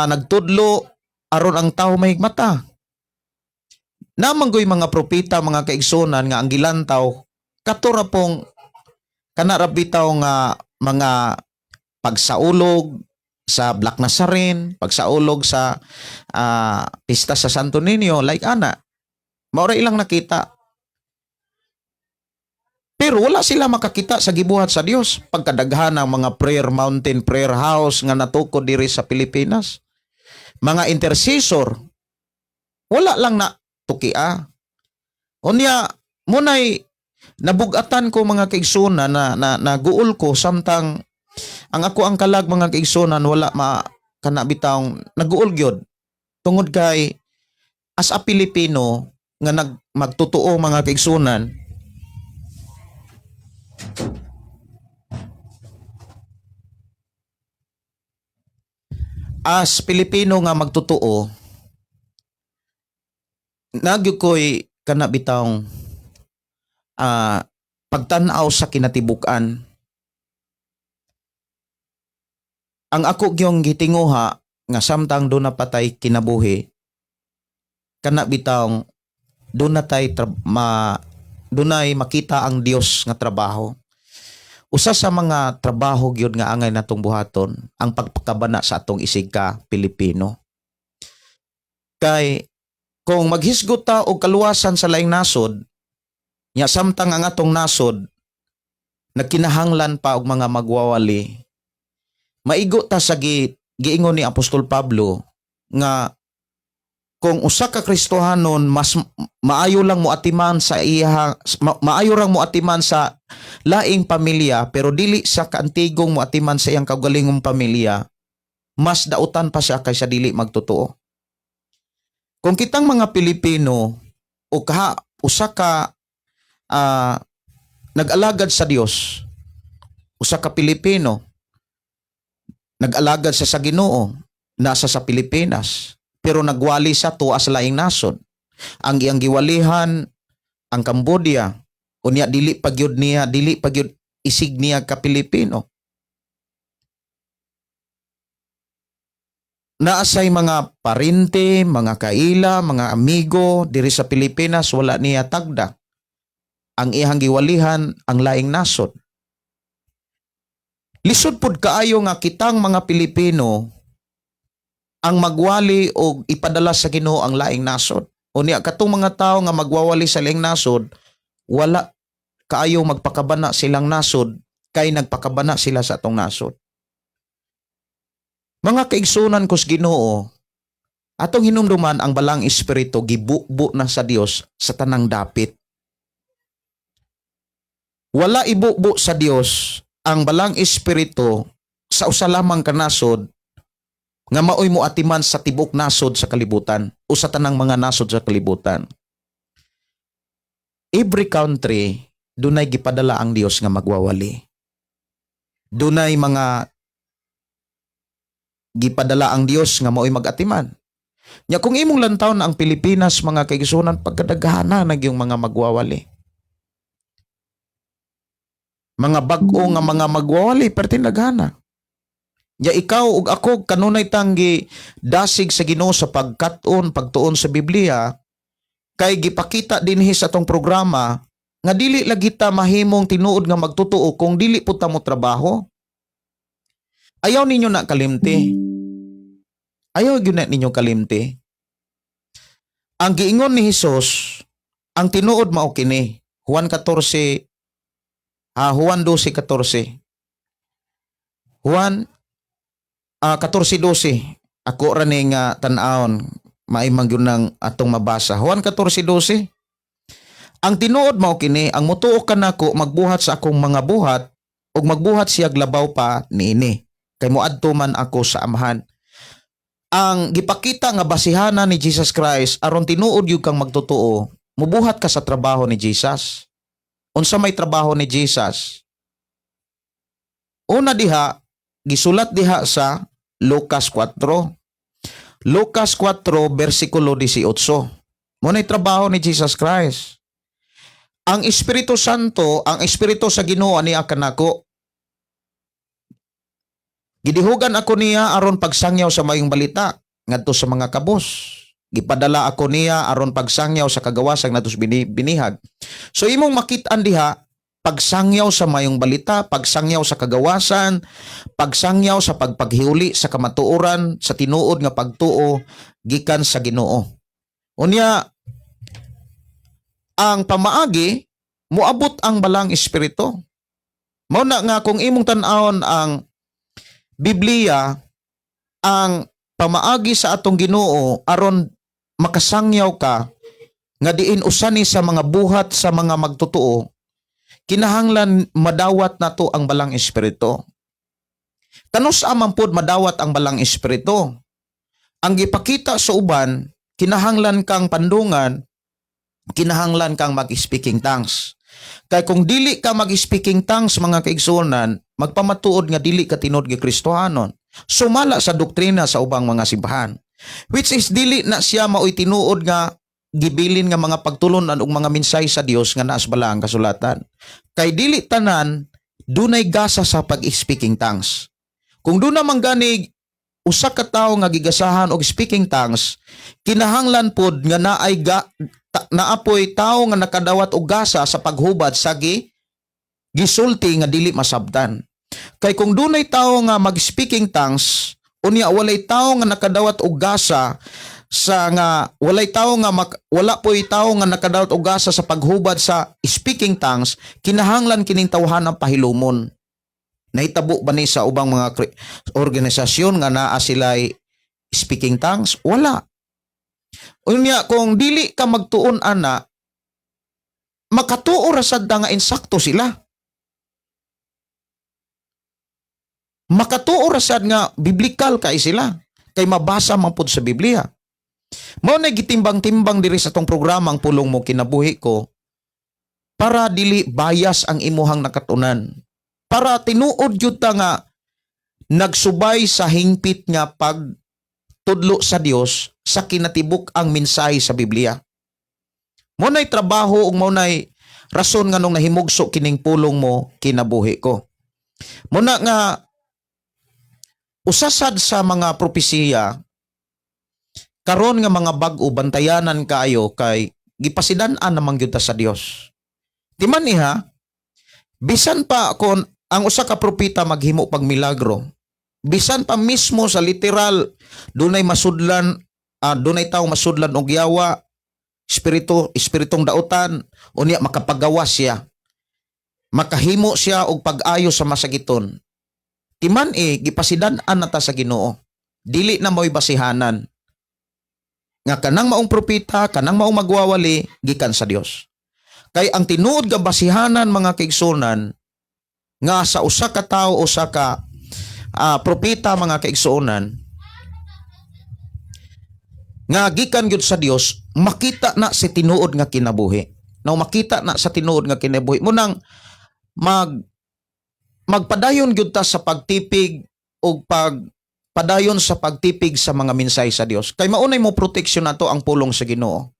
nagtudlo aron ang tao mahigmata. Namanggoy mga propeta, mga kaigsuonan, nga ang gilantaw kato ra pong kana ra bitaw nga mga pagsaulog sa Black Nazarene, pagsaulog sa pista sa Santo Niño, like ana. Mao ra ilang nakita. Pero wala sila makakita sa gibuhat sa Dios pagkadaghan ng mga prayer mountain, prayer house nga natukod diri sa Pilipinas. Mga intercessor, wala lang na tukia. Unya munay nabugatan ko, mga kaigsuonan, na, na naguol ko samtang ang ako ang kalag, mga kaigsuonan, wala ma kana bitawng naguol gyud tungod kay as a Pilipino nga magtotoo, mga kaigsuonan, as Pilipino nga magtotoo. Nagyo ko'y kana bitawng pagtan-aw sa kinatibuk-an. Ang ako gyong gitinguha nga samtang duna pa tay kinabuhi, kana bitawng duna tay dunay makita ang Dios nga trabaho. Usa sa mga trabaho gyud nga angay natong buhaton ang pagpakabana sa atong isig ka Pilipino. Kay kung maghisgot ta og kaluwasan sa laing nasod, nya samtang ang atong nasod nagkinahanglan pa og mga magwawali, maigo ta sa giingon ni Apostol Pablo nga kung usa ka Kristohanon, mas maayo lang moatiman sa iya, maayo rang moatiman sa laing pamilya pero dili sa kaantigong moatiman sa iyang kaugalingong pamilya, mas dautan pa siya kaysa dili magtotoo. Kung kitang mga Pilipino o kaha usa ka nag-alagad sa Dios, usa ka Pilipino nag-alagad sa Ginoo, nasa sa Pilipinas, pero nagwali sa tuwa sa laing nasod. Ang iyang giwalihan ang Cambodia, unya dili pa gyud niya, dili pa gyud isig niya ka Pilipino. Naasay mga parente, mga kaila, mga amigo diri sa Pilipinas, wala niya tagda. Ang iyang giwalihan ang laing nasod. Lisod pud kaayo nga kitang mga Pilipino ang magwali o ipadala sa Ginoo ang laing nasod. Unya katong mga tawo nga magwawali sa laing nasod, wala kaayo magpakabana silang nasod kay nagpakabana sila sa atong nasod. Mga kaigsunan ko sa Ginoo, atong hinumduman ang Balang Espiritu gibubo na sa Dios sa tanang dapit. Wala ibubo sa Dios ang Balang Espiritu sa usa lamang ka nasod nga maoy moatiman sa tibok nasod sa kalibutan o sa tanang mga nasod sa kalibutan. Every country dunay gipadala ang Dios nga magwawali. Dunay mga gipadala ang Dios nga maoy magatiman. Nya kung imong lantaw na ang Pilipinas, mga kaigsunan, pagkadaghana na yung mga magwawali. Mga bag-o nga mga magwawali perting daghana. Nya ikaw ug ako kanunay tanggi dasig sa Ginoo sa pagkat-on, pagtuon sa Biblia, kay gipakita dinhi sa atong programa nga dili lagi ta mahimong tinuod nga magtotoo kung dili pud ta mo trabaho. Ayaw ninyo na kalimti. Ayaw gyud na ninyo kalimti. Ang giingon ni Hesus, ang tinuod mao kini. Juan 14, Juan 12:14. Juan 14:12. Ako ra ni nga tan-awon, maimang gyud nang atong mabasa. Juan 14:12. Ang tinuod mao kini, ang mutuo kanako magbuhat sa akong mga buhat ug magbuhat siya labaw pa niini. Kay moadto man ako sa Amahan. Ang gipakita nga basihanan ni Jesus Christ aron tinuod gyud kang magtotoo, mubuhat ka sa trabaho ni Jesus. Unsa may trabaho ni Jesus? Una diha, gisulat diha sa Lucas 4. Lucas 4 versikulo 18. Mo na'y trabaho ni Jesus Christ. Ang Espiritu Santo, ang Espiritu sa Ginoo niya kanako. Gidihugan ako niya aron pagsangyaw sa mayong balita ngadto sa mga kabos. Gipadala ako niya aron pagsangyaw sa kagawasang natos binihag. So imong makit-an diha, pagsangyaw sa mayong balita, pagsangyaw sa kagawasan, pagsangyaw sa pagpaghiuli sa kamatuoran, sa tinuod nga pagtuo gikan sa Ginoo. Unya ang pamaagi moabot ang Balang Espiritu. Mao na nga kung imong tan-awon ang Biblia, ang pamaagi sa atong Ginoo aron makasangyaw ka nga diin usa ni sa mga buhat sa mga magtotoo, kinahanglan madawat nato ang Balang Espiritu. Kanus man pod madawat ang Balang Espiritu? Ang gipakita sa uban, kinahanglan kang pandungan, kinahanglan kang mag-speaking tongues. Kay kung dili ka mag-speaking tongues, mga kaigsuonan, magpamatuod nga dili ka tinuod nga Kristohanon. Sumala sa doktrina sa ubang mga simbahan. Which is dili na siya maoy tinuod nga gibilin nga mga pagtulunan ug mga mensahe sa Dios nga naa sa balaang kasulatan. Kay dili tanan dunay gasa sa pag-speaking tongues. Kung duna man gani usa ka tawo nga gigasahan og speaking tongues, kinahanglan pod nga naay naapoy tawo nga nakadawat og gasa sa paghubad sa gisulti nga dili masabtan. Kay kung dunay tawo nga mag-speaking tongues, unya walay tawo nga nakadawat og gasa sa nga walay tawo nga wala poy tawo nga nakadawat og gasa sa paghubad sa speaking tongues, kinahanglan kining tawhan ang pahilumon. Nahitabo ba ni sa ubang mga organisasyon nga naa sila'y speaking tongues? Wala. Unya kung dili ka magtuon ana, makatuo ra sad ta nga insakto sila. Makatuo ra sad nga biblikal kay sila kay mabasa man pud sa Biblia. Mao na gitimbang-timbang diri sa tong programa ang Pulong Mo Kinabuhi Ko para dili bias ang imuhang nakatunan. Para tinuod jud ta nga nagsubay sa hingpit nga pagtudlo sa Dios sa kinatibuk ang mensahe sa Biblia. Mao nay trabaho ug mao nay rason nganong nahimugso kining Pulong Mo Kinabuhi Ko. Muna nga usasad sa mga propesiya karon nga mga bag-o, bantayanan kaayo kay gipasidan-an naman gyud ta sa Dios. Timan iha, bisan pa kon ang usa ka propeta maghimo pag milagro, bisan pa mismo sa literal dunay masudlan, dunay tawo masudlan og yawa, espiritu, espiritong dautan, unya makapagawa siya. Makahimo siya og pag-ayo sa masagiton. Timan eh, gipasidan-an na ta sa Ginoo. Dili na mo'y basihanan nga kanang maong propeta, kanang maong magwawali, gikan sa Dios. Kay ang tinuod nga basihanan, mga kaigsunan, nga sa usa ka tawo, usa ka propeta, mga kaigsuonan, nga gikan gyud sa Dios, makita na si tinuod nga kinabuhi. Now makita na sa tinuod nga kinabuhi. Munang magpadayon gyud ta sa pagtipig og pagpadayon sa pagtipig sa mga mensahe sa Dios. Kay maunay mo proteksyon nato ang pulong sa Ginoo.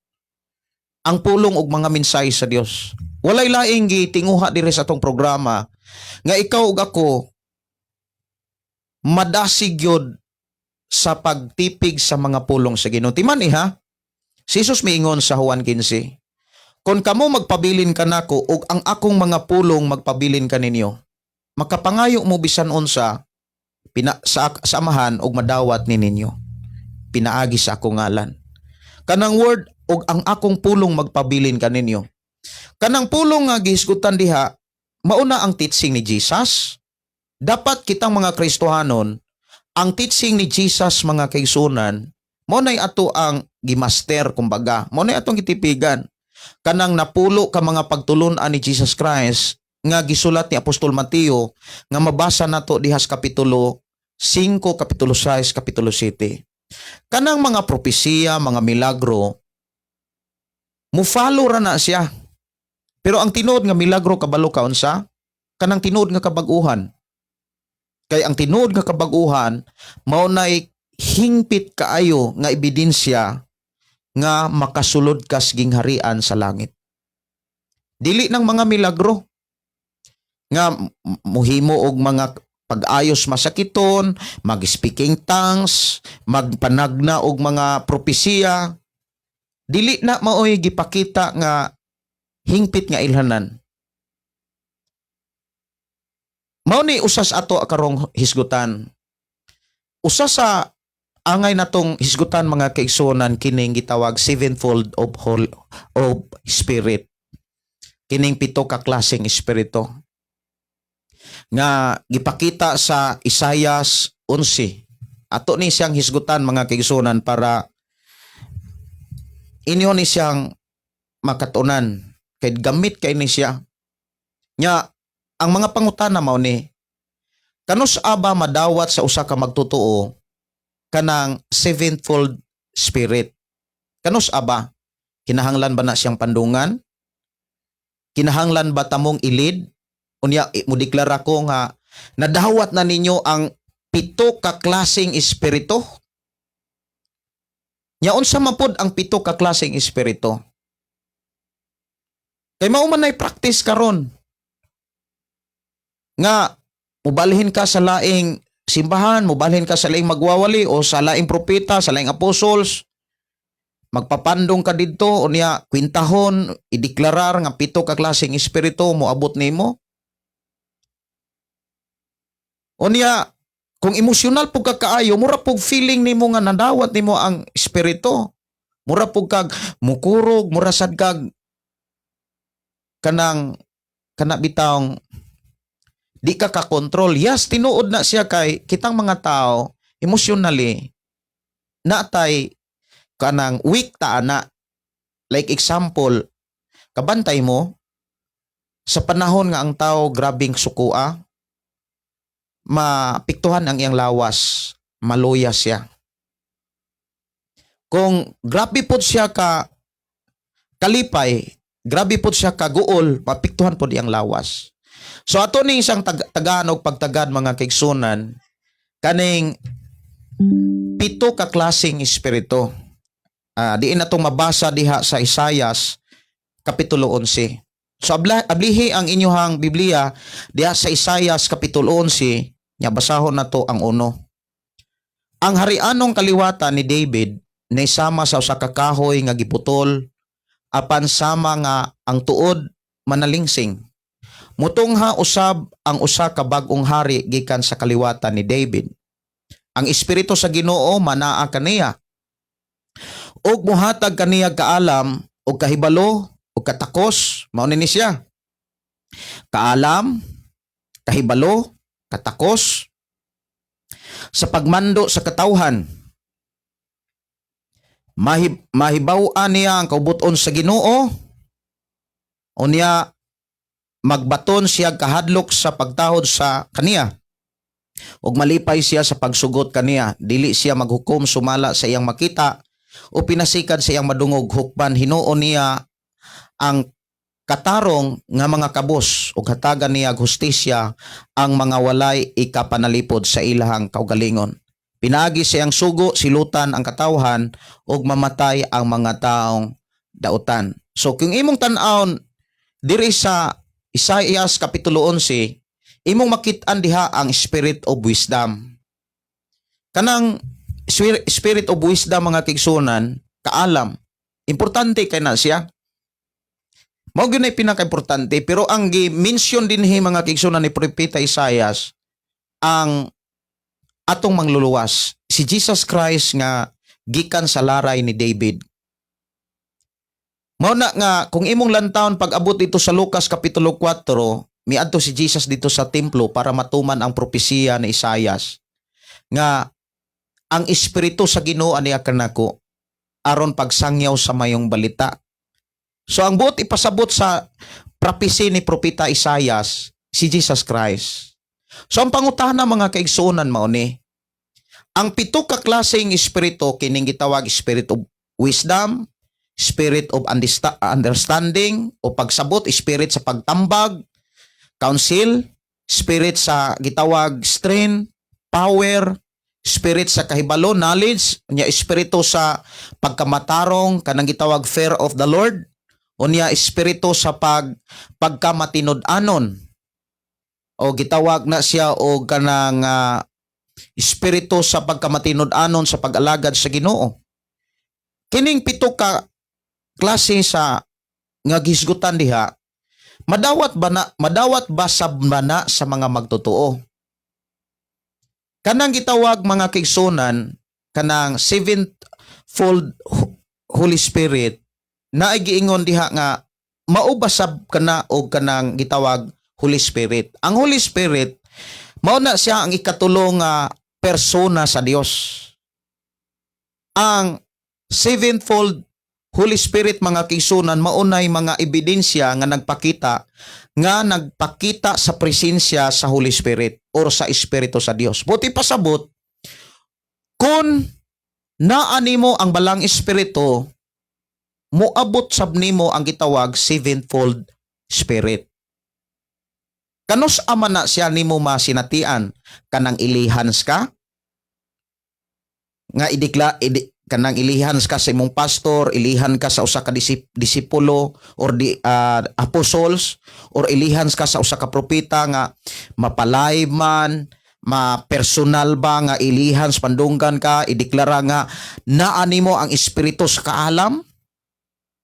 Ang pulong og mga mensahe sa Dios. Walay laing gitinguha diri sa atong programa nga ikaw ug ako madasig gyud sa pagtipig sa mga pulong sa Ginoo. Timan iha, si Jesus miingon sa Juan 15, "Kon kamo magpabilin kanako ug ang akong mga pulong magpabilin kaninyo, makapangayo mo bisan unsa sa Amahan ug madawat ni ninyo pinaagi sa akong ngalan." Kanang word "ug ang akong pulong magpabilin kaninyo." Kanang pulong nga gihisgutan diha, mauna ang teaching ni Jesus. Dapat kitang mga Kristohanon, ang teaching ni Jesus, mga kaigsunan, mao nay ato ang gimaster kumbaga. Mao nay atong gitipigan. Kanang 10 ka mga pagtulun-an ni Jesus Christ nga gisulat ni Apostol Mateo nga mabasa nato diha sa kapitulo 5, kapitulo 6, kapitulo 7. Kanang mga propesiya, mga milagro, mu-follow ra na siya. Pero ang tinuod nga milagro, kabalo ka unsa? Kanang tinuod nga kabag-uhan. Kay ang tinuod nga kabag-uhan mao nay hingpit kaayo nga ebidensya nga makasulod kas gingharian sa langit. Dili ng mga milagro nga muhimo og mga pag-ayos masakiton, mag-speaking tongues, magpanagna og mga propesiya. Dili na maoy gipakita nga hingpit nga ilhanan. Mao ni usas ato karong hisgutan. Usa sa angay natong hisgutan, mga kaigsuonan, kining gitawag sevenfold of whole of spirit. Kining pito ka klaseng espiritu nga gipakita sa Isaias 11. Ato ni siyang hisgutan, mga kaigsuonan, para inyo ni siyang makatunan kay gamit kay ni siya. Nya ang mga pangutana mao ni kanus aba madawat sa usa ka magtotoo kanang sevenfold spirit? Kanus aba? Kinahanglan ba na siyang pandungan? Kinahanglan ba tamong ilid? Unya mo deklara ko nga nadawat na ninyo ang pito ka klaseng espiritu? Nya unsa man pod ang pito ka klaseng espiritu? Kay mao man nay practice karon nga mubalhin ka sa laing simbahan, mubalhin ka sa laing magwawali o sa laing propeta, sa laing apostles, magpapandong ka didto, unya kwintahon, ideklarar nga pito ka klaseng espiritu moabot nimo. Unya kung emosyonal pud ka kaayo, mura pug feeling nimo nga nadawat nimo ang espiritu. Mura pug kag mukurog, mura sad kag kanang kana bitawng di ka kakontrol. Yes, tinuod na siya kay kitang mga tao emotionally natay kanang weak ta ana. Like example, kabantay mo sa panahon nga ang tao grabing sukua, maapektuhan ang iyang lawas, maluya siya. Kung grabe pod siya ka kalipay, grabe pod siya kaguol, maapektuhan pod iyang lawas. So ato ning isang tagaan og pagtagad, mga kaigsunan, kaning pito ka klaseng espiritu. Diin na itong mabasa diha sa Isayas kapitulo 11. So ablihi ang inyuhang Biblia diha sa Isayas kapitulo 11, nya basahon na to ang uno. Ang harianong kaliwatan ni David na sama sa usa ka kahoy nga giputol apan sama nga ang tuod manalingsing. Mutungha usab ang usa ka bag-ong hari gikan sa kaliwatan ni David. Ang espiritu sa Ginoo manaa kaniya ug mohatag kaniya kaalam ug kahibalo ug katakos. Mao ni siya. Kaalam, kahibalo, katakos sa pagmando sa katawhan. Mahibaw-an niya ang kaubuton sa Ginoo. Unya magbaton siya kahadlok sa pagtahod sa kaniya ug malipay siya sa pagsugot kaniya. Dili siya maghukom sumala sa iyang makita o pinasikad sa iyang madungog. Hukban hinuon niya ang katarong nga mga kabos ug hatagan niya og hustisya ang mga walay ikapanalipod sa ilahang kaugalingon. Pinaagi sa iyang sugo, silutan ang katawhan ug mamatay ang mga taong dautan. So kung imong tan-awon diri sa Isaias kapitulo 11, imong makit-an diha ang spirit of wisdom. Kanang spirit of wisdom, mga kaigsunan, kaalam. Importante kay na siya. Mao gyud na pinaka-importante, pero ang gi-mention dinhi, mga kaigsunan, ni Propeta Isaias ang atong mangluluwas, si Jesus Christ nga gikan sa laray ni David. Mao na nga kung imong lantawon pag abot dito sa Lucas kapitulo 4, miadto si Jesus dito sa templo para matuman ang propesiya ni Isaias nga ang espiritu sa Ginoo aniya kanako aron pagsangyaw sa mayong balita. So ang buot ipasabot sa propesy ni Propeta Isaias, si Jesus Christ. So ang pangutana, mga kaigsuonan, mao ni ang pito ka klaseng espiritu kining gitawag spirit of wisdom, spirit of understanding o pagsabot, spirit sa pagtambag, counsel, spirit sa gitawag strength, power, spirit sa kahibalo, knowledge, unya espiritu sa pagkamatarong kanang gitawag fear of the Lord, unya espiritu sa pagkamatinud-anon o gitawag na siya og kanang espiritu sa pagkamatinud-anon sa pag-alagad sa Ginoo. Kining pito ka klase sa nga gisgutan diha, madawat ba sab na sa mga magtotoo? Kanang gitawag, mga kaigsunan, kanang sevenfold Holy Spirit na giingon diha nga mao ba sab kana og kanang gitawag Holy Spirit. Ang Holy Spirit mao na siya ang ikatulo nga persona sa Dios. Ang sevenfold Holy Spirit, mga kaigsunan, maunay mga ebidensya nga nagpakita sa presensya sa Holy Spirit or sa Espiritu sa Dios. Buot pasabot, kung naa nimo ang balang espiritu, moabot sab nimo ang gitawag sevenfold spirit. Kanus-a man na siya nimo masinatian? Kanang i-lay hands ka nga idekla idi, Kanang ilihan ka sa imong pastor, ilihan ka sa usa ka disipulo or di apostles or ilihan ka sa usa ka propeta nga mapalay man, ma-personal ba nga ilihan sa pandunggan ka, ideklara nga naa nimo ang espiritu sa kaalam?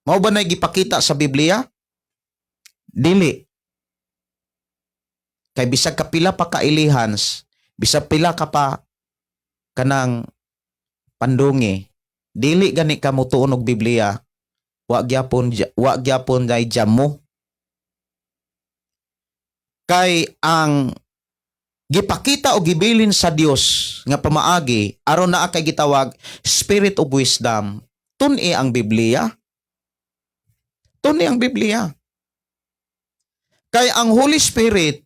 Mao ba na gipakita sa Biblia? Dili. Kay bisag kapila pa ka ilihans, bisag pila ka pa kanang pandungi, dili gani ka motuon og Biblia, wa gyapon day jamo. Kay ang gipakita o gibilin sa Dios nga pamaagi aron naa kay gitawag spirit of wisdom, tun-i ang Biblia. Tun-i ang Biblia. Kay ang Holy Spirit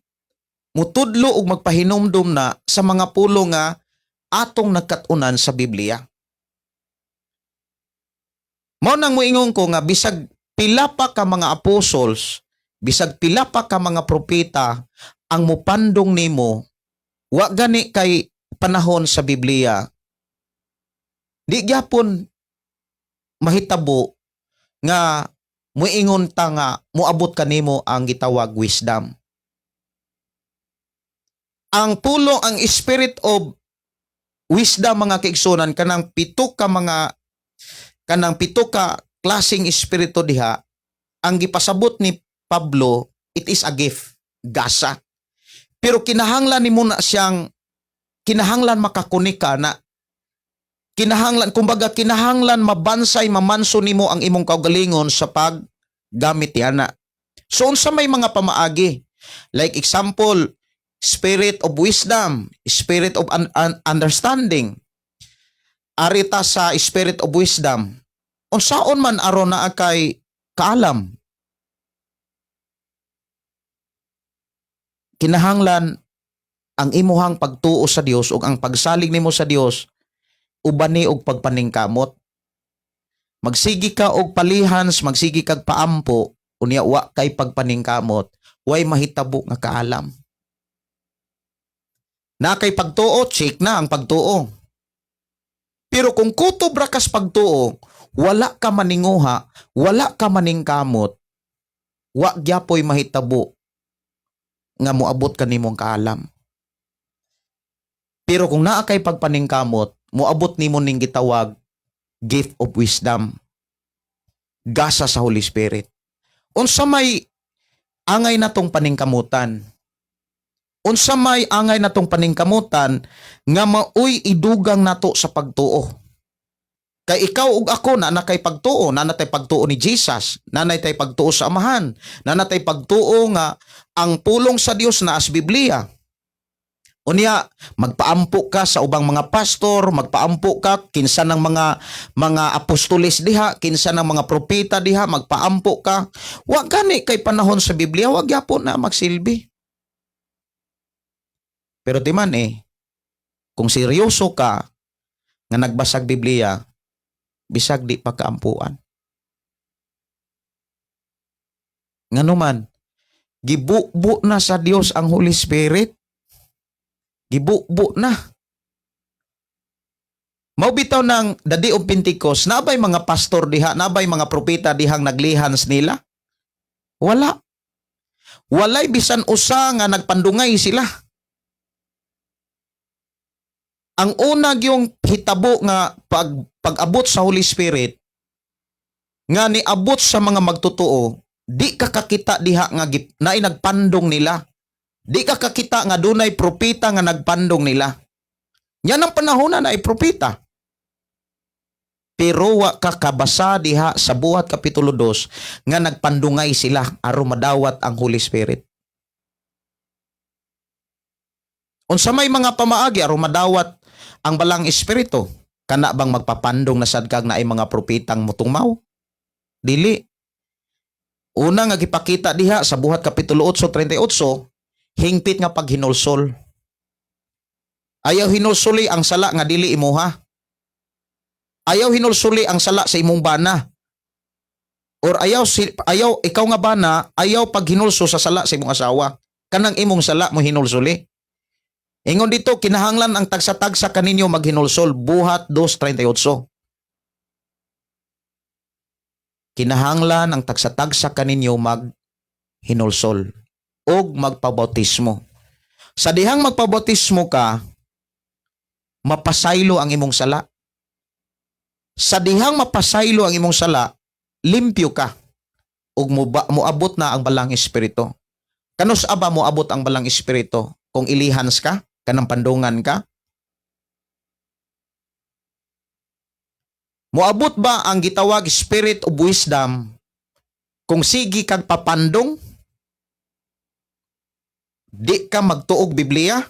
mutudlo og magpahinumdum na sa mga pulo nga atong nagkat-unan sa Biblia. Mao nang moingon ko nga bisag pila pa ka mga apostles, bisag pila pa ka mga propeta ang mupandong nimo, wa gani kay panahon sa Biblia. Di gyapon mahitabo nga muingon ta nga moabot kanimo ang gitawag wisdom. Ang pulong, ang spirit of wisdom, mga kaigsunan, kanang pito ka klaseng espiritu diha ang gipasabot ni Pablo, it is a gift, gasa. Pero kinahanglan nimo na siyang kinahanglan makakunik ka na, kinahanglan, kumbaga, kinahanglan mabansay, mamanso nimo ang imong kaugalingon sa paggamit yana. So unsa may mga pamaagi? Like example, spirit of wisdom, spirit of understanding. Arita sa spirit of wisdom. Unsaon man aron naa kay kaalam? Kinahanglan ang imuhang pagtuo sa Dios ug ang pagsalig nimo sa Dios ubani og pagpaningkamot. Magsigi ka og palihans, magsigi kag paampo, unya wa kay pagpaningkamot, way mahitabo nga kaalam. Na kay pagtuo, check na ang pagtuo. Pero kung kutob ra kas pagtuo, wala ka maninguha, wala ka maningkamot, wa gyapoy mahitabo nga moabot ka nimong kaalam. Pero kung naa kay pagpaningkamot, moabot nimo ning gitawag gift of wisdom. Gasa sa Holy Spirit. Unsa may angay natong paningkamutan? Unsa may angay natong paningkamutan nga maoy idugang nato sa pagtuo? Kay ikaw ug ako na kay pagtuo, naa tay pagtuo ni Jesus, naa tay pagtuo sa Amahan, naa tay pagtuo nga ang pulong sa Dios naa sa Biblia. Unya, magpaampo ka sa ubang mga pastor, magpaampo ka kinsa ng mga apostoles diha, kinsa ng mga propeta diha, magpaampo ka. Wa gani kay panahon sa Biblia, wa gyapon na magsilbi. Pero di man eh, kung seryoso ka nga nagbasag Biblia, bisag di pa kaampuan. Ngano man, gibubo na sa Dios ang Holy Spirit. Gibubo na. Mao bitaw ng the day of Pentecost, nabay mga pastor diha, nabay mga propeta dihang naglihans nila? Wala. Walay bisan usa nga nagpandungay sila. Ang una yung hitabo nga pag-abot sa Holy Spirit nga niabot sa mga magtotoo, di ka kakita diha nga naay nagpandong nila. Di ka kakita nga dunay propeta nga nagpandong nila. Yan ang panahon na naay propeta. Pero wa ka kabasa diha sa Buhat Kapitulo 2 nga nagpandungay sila aron madawat ang Holy Spirit. Unsa may mga pamaagi aron madawat ang balang espiritu? Kana bang magpapandong na sad kag naay mga propetang mutungmaw? Dili. Una nga gipakita diha sa Buhat Kapitulo 8:38, hingpit nga paghinulsol. Ayaw hinulsuli ang sala nga dili imuha. Ayaw hinulsuli ang sala sa imong bana. Or ayaw ikaw nga bana, ayaw paghinulso sa sala sa imong asawa. Kanang imong sala mo hinulsuli. Ingon dito, kinahanglan ang tagsa-tagsa kaninyo maghinulsol. Buhat 2:38. Kinahanglan ang tagsa-tagsa kaninyo mag hinulsol og magpabautismo. Sa dihang magpabautismo ka, mapasaylo ang imong sala. Sa dihang mapasaylo ang imong sala, limpyo ka ug moabot na ang Balang Espiritu. Kanus aba moabot ang Balang Espiritu? Kung ilihans ka, kanang pandungan ka? Moabot ba ang gitawag spirit of wisdom kung sige kag papandong? Di ka magtuog Biblia?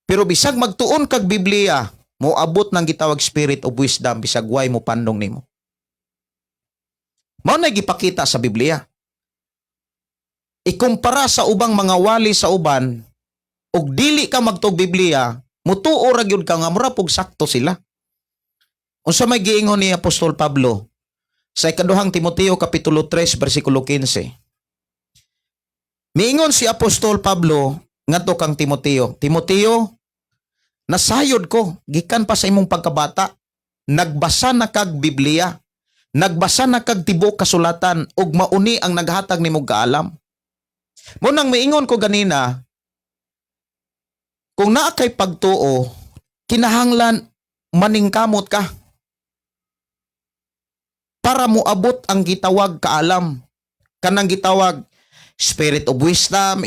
Pero bisag magtuon kag Biblia, moabot ng gitawag spirit of wisdom bisag way mo pandong nimo. Mao na gipakita sa Biblia. Ikumpara sa ubang mga wali sa uban, ug dili ka magtuog Biblia, mutuo ra gyud ka nga mura pug sakto sila. Unsa may giingon ni Apostol Pablo sa ikaduhang Timoteo kapitulo 3 bersikulo 15? Miingon si Apostol Pablo ngadto kang Timoteo, "Timoteo, nasayod ko gikan pa sa imong pagkabata, nagbasa na kag Biblia, nagbasa na kag tibuok kasulatan ug mauni ang naghatag nimo kaalam." Mao nang miingon ko ganina, kung naa kay pagtuo, kinahanglan maningkamot ka para moabot ang gitawag kaalam, kanang gitawag spirit of wisdom,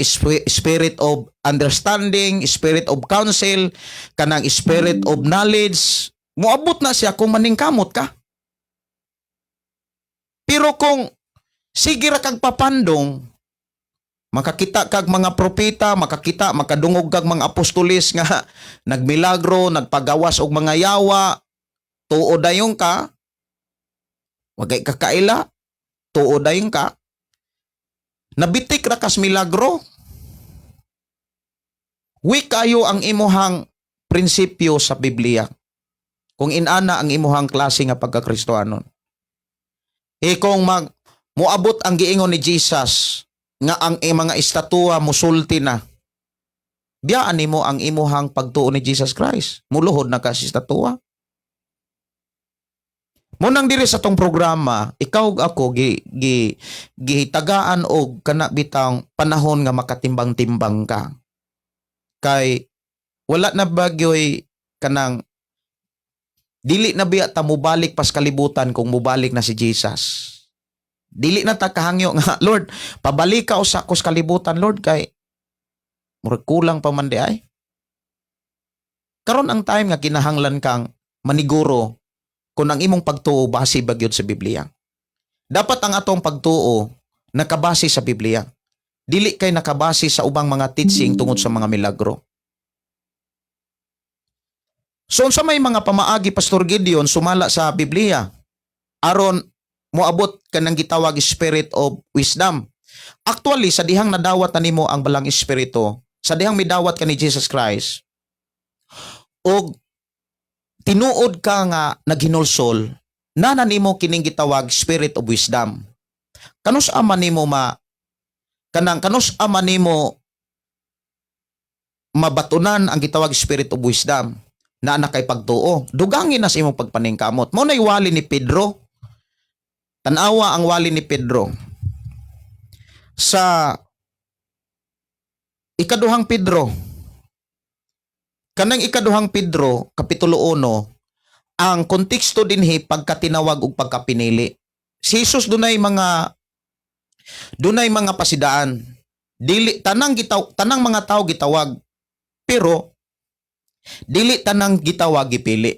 spirit of understanding, spirit of counsel, kanang spirit of knowledge. Moabot na siya kung maningkamot ka. Pero kung sige ra kag papandong, makakita kag mga propeta, makakita, makadungog kag mga apostolis nga nagmilagro, nagpagawas og mga yawa, tuo dayon ka, wagay ka kaila, tuo dayon ka, nabitik ra kas milagro. Weak kayo ang imuhang prinsipyo sa Biblia kung inana ang imuhang klase nga pagkakristohanon. E kung mag moabot ang giingon ni Jesus nga ang mga estatua musulti na, biyaan nimo ang imuhang pagtuo ni Jesus Christ. Muluhod na ka sa estatua. Munang diri sa tong programa, ikaw ug ako gi, gi gihitagaan og kana bitang panahon nga makatimbang-timbang ka. Kay wala na bagyoy kanang dili na biya ta mubalik pas kalibutan kung mubalik na si Jesus. Dili na ta kahangyo nga, "Lord, pabalik ka usa ko sa kalibutan, Lord, kay murag kulang pa man di ay." Karon ang time nga kinahanglan kang maniguro kung ang imong pagtuo base ba gyud sa Biblia. Dapat ang atong pagtuo nakabase sa Biblia. Dili kay nakabase sa ubang mga teaching tungod sa mga milagro. So unsa may mga pamaagi, Pastor Gideon, sumala sa Biblia aron moabot kanang gitawag spirit of wisdom? Actually, sa dihang nadawat na nimo ang Balang Espiritu, sa dihang midawat ka ni Jesus Christ, og tinuod ka nga naghinulsol, nana nimo kining gitawag spirit of wisdom. Kanus ama nimo ma kanang kanus ama nimo mabatunan ang gitawag spirit of wisdom? Na na kay pagtuo. Dugangin na sa imong pagpaningkamot. Mao nay wali ni Pedro. Tanawa ang wali ni Pedro. Sa ikaduhang Pedro, kanang ikaduhang Pedro, Kapitulo 1, ang konteksto dinhi pagkatinawag ug pagkapinili. Si Jesus dunay mga pasidaan. Dili tanang mga tao gitawag. Pero dili tanang gitawag gipili.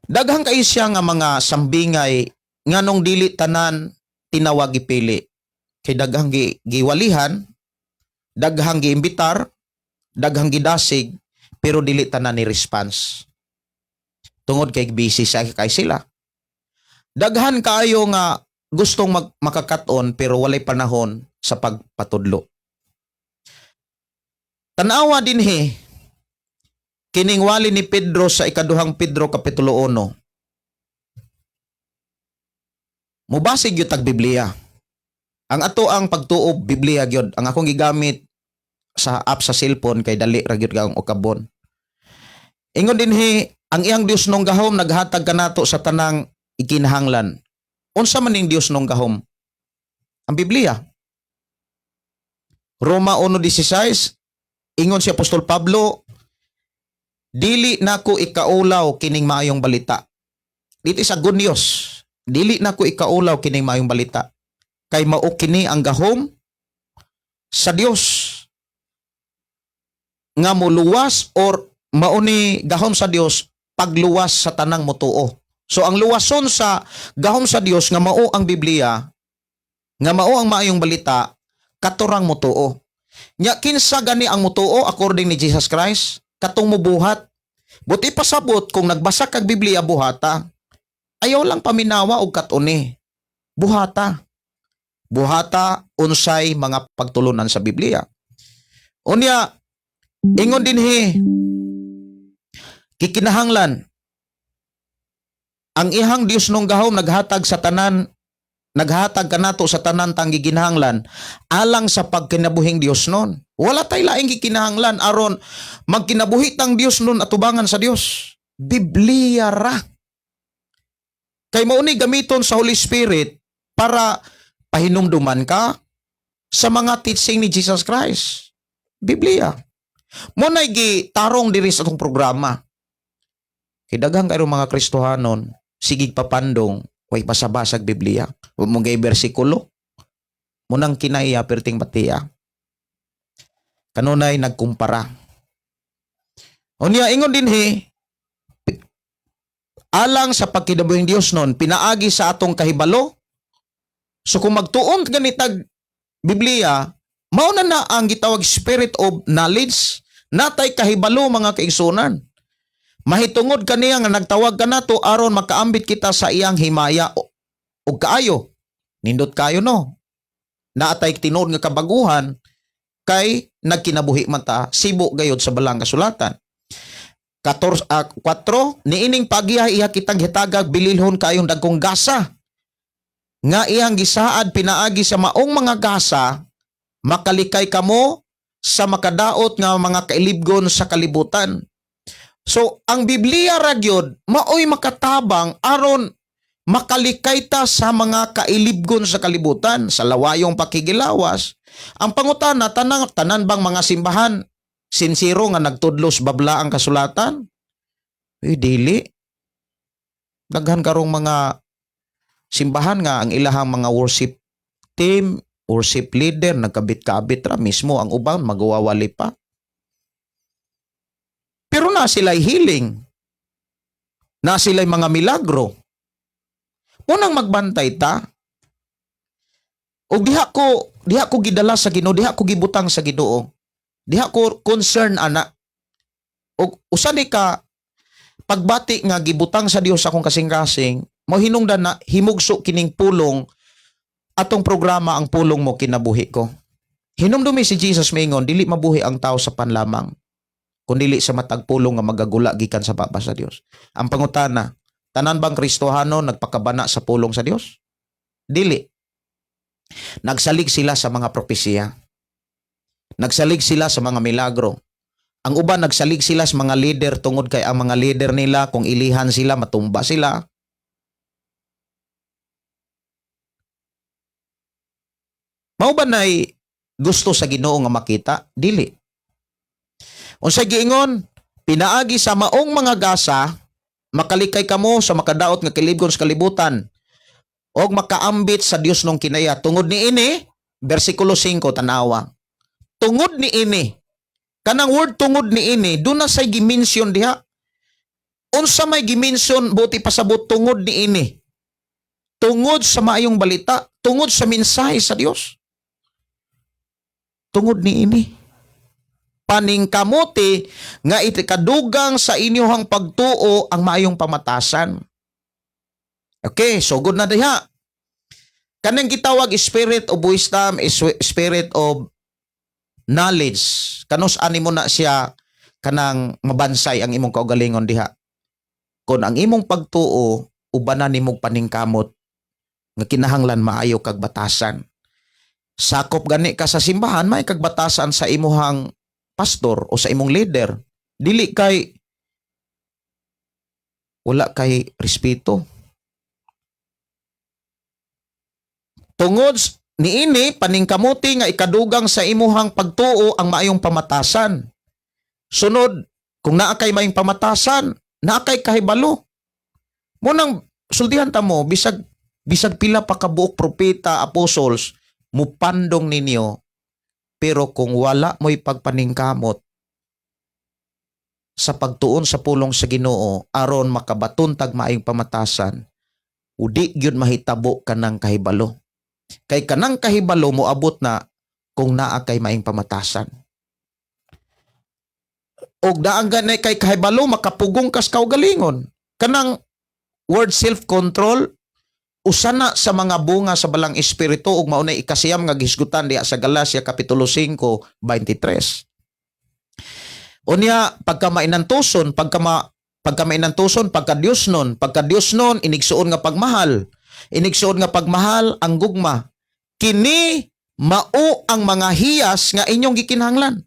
Daghang kay siya nga mga sambingay nganong dili tanan tinawag gipili. Kay daghang giwalihan, daghang giimbitar, daghang gidasig, pero dili tanan ni response. Tungod kay busy sa kay sila. Daghan kaayo nga gustong makakaton pero walay panahon sa pagpatudlo. Tanawa dinhi kining wali ni Pedro sa ikaduhang Pedro kapitulo 1. Mubasig gyud tag Biblia. Ang ato ang pagtuo Biblia gyud. Ang akong gigamit sa app sa cellphone kay dali ra gyud kang ukabon. Ingon dinhi, Ang iyang Dios nung gahom naghatag kanato sa tanang ikinahanglan. Unsa man ning Dios nung gahom? Ang Biblia. Roma 1:16, ingon si Apostol Pablo, "Dili nako ikaulaw kining maayong balita." Dito sa good news. "Dili nako ikaulaw kining maayong balita. Kay mao kini ang gahom sa Dios nga moluwas," or mao ni gahom sa Dios pagluwas sa tanang motuo. So ang luwason sa gahom sa Dios nga mao ang Biblia, nga mao ang maayong balita, kato rang motuo. Nya kinsa gani ang motuo according ni Jesus Christ? Katong mubuhat. Buot pasabot, kung nagbasa kag Biblia, buhata. Ayaw lang paminawa og katuni. Buhata. Buhata unsay mga pagtulunan sa Biblia. Unya, ingon dinhi, kikinahanglan ang ihang Dios nung gahom naghatag sa tanan, naghatag kanato sa tanan tang giginahanglan alang sa pagkinabuhing Dios nun. Wala tay laing gikinahanglan aron magkinabuhi tang Dios nun atubangan sa Dios. Biblia ra. Kay mao ni gamiton sa Holy Spirit para pahinumduman ka sa mga teaching ni Jesus Christ. Biblia. Mao na gitarong diri sa atong programa. Kay daghan kayo mga Kristohanon, sigig papandong, way basa-basag Biblia. Wa mo gay bersikulo. Munang kinaiya perting batiya. Kanunay nagkumpara. Unya, ingon dinhi, alang sa pagkinabuhing Dios nun, pinaagi sa atong kahibalo. So kung magtuon ganitag Biblia, mao na na ang gitawag spirit of knowledge, natay kahibalo, mga kaigsunan. Mahitungod kaniya nga nagtawag kanato aron makaambit kita sa iyang himaya ug kaayo. Nindot kayo, no? Naatay tinuod nga kabaguhan kay nagkinabuhi man ta sibo gayod sa balang kasulatan. 14, 4, niining pagiya iya kitang hitagag bililhon kayong dagkong gasa nga iyang gisaad pinaagi sa maong mga gasa, makalikay kamo sa makadaot nga mga kailibgon sa kalibutan. So ang Biblia ra gyud maoy makatabang aron makalikay ta sa mga kailibgon sa kalibutan, sa lawayong pakigilawas. Ang pangutana, tanan tanan bang mga simbahan sinsero nga nagtudlos babla ang kasulatan? Eh, dili. Daghan karong mga simbahan nga ang ilahang mga worship team, worship leader nagkabit-kabit ra mismo, ang uban magwawali pa. Pero na sila'y healing. Na sila'y mga milagro. Unang magbantay ta. O diha ko gidala sa Ginoo, diha ko gibutang sa Ginoo. Diha ko concern ana. O usa ni ka pagbati nga gibutang sa Dios akong kasing-kasing, mo hinungdan na himugso kining pulong, atong programa, Ang Pulong Mo Kinabuhi Ko. Hinumdumi si Jesus maingon, "Dili mabuhi ang tao sa pan lamang, kundili sa matag pulong nga magagula gikan sa baba sa Dios." Ang pangutana, tanan bang Kristohano nagpakabana sa pulong sa Dios? Dili. Nagsalig sila sa mga propesiya. Nagsalig sila sa mga milagro. Ang uban, nagsalig sila sa mga leader tungod kay ang mga leader nila, kung ilihan sila, matumba sila. Mao ba nay gusto sa Ginoo nga makita? Dili. Unsay giingon? Pinaagi sa maong mga gasa, makalikay kamo sa makadaot nga kilibgon sa kalibutan og makaambit sa Dios nung kinaya. Tungod ni ini, bersikulo 5, tanawa. Tungod ni ini. Kanang word "tungod ni ini", doon na say gimension diha. Unsa may gimension, buot pasabot, tungod ni ini? Tungod sa maayong balita, tungod sa mensahe sa Dios. Tungod ni ini. Paningkamuti nga ikadugang sa inyong pagtuo ang maayong pamatasan. Okay, so good na diha. Kanang gitawag spirit of wisdom is spirit of knowledge. Kanus ani mo na siya kanang mabansay ang imong kaugalingon diha? Kung ang imong pagtuo ubanan nimong paningkamot nga kinahanglan maayo kag batasan. Sakop gani ka sa simbahan, may kag batasan sa imuhang pastor o sa imong leader. Dili kay Wala kay respeto. Tungod niini, paningkamuti nga ikadugang sa imuhang pagtuo ang maayong pamatasan. Sunod, kung naa kay maayong pamatasan, naa kay kahibalo. Munang sultihan ta mo, bisag bisag pila pa kabuok propeta, apostles mupandong ninyo, pero kung wala mo'y pagpaningkamot sa pagtuon sa pulong sa Ginoo aron makabaton tag maayong pamatasan, udi gyud mahitabo kanang kahibalo. Kay kanang kahibalo moabot na kung naa kay maayong pamatasan. Og daan gani kay kahibalo, makapugong kas kaugalingon. Kanang word self-control, usa na sa mga bunga sa Balang Espiritu ug mao nay ikasiyam nga gihisgutan diha sa Galacia kapitulo 5:23. Unya pagka mainantuson, pagka mainantuson, pagka Dios nun, inigsuon nga pagmahal. Inigsuon nga pagmahal ang gugma. Kini mao ang mga hiyas nga inyong gikinahanglan.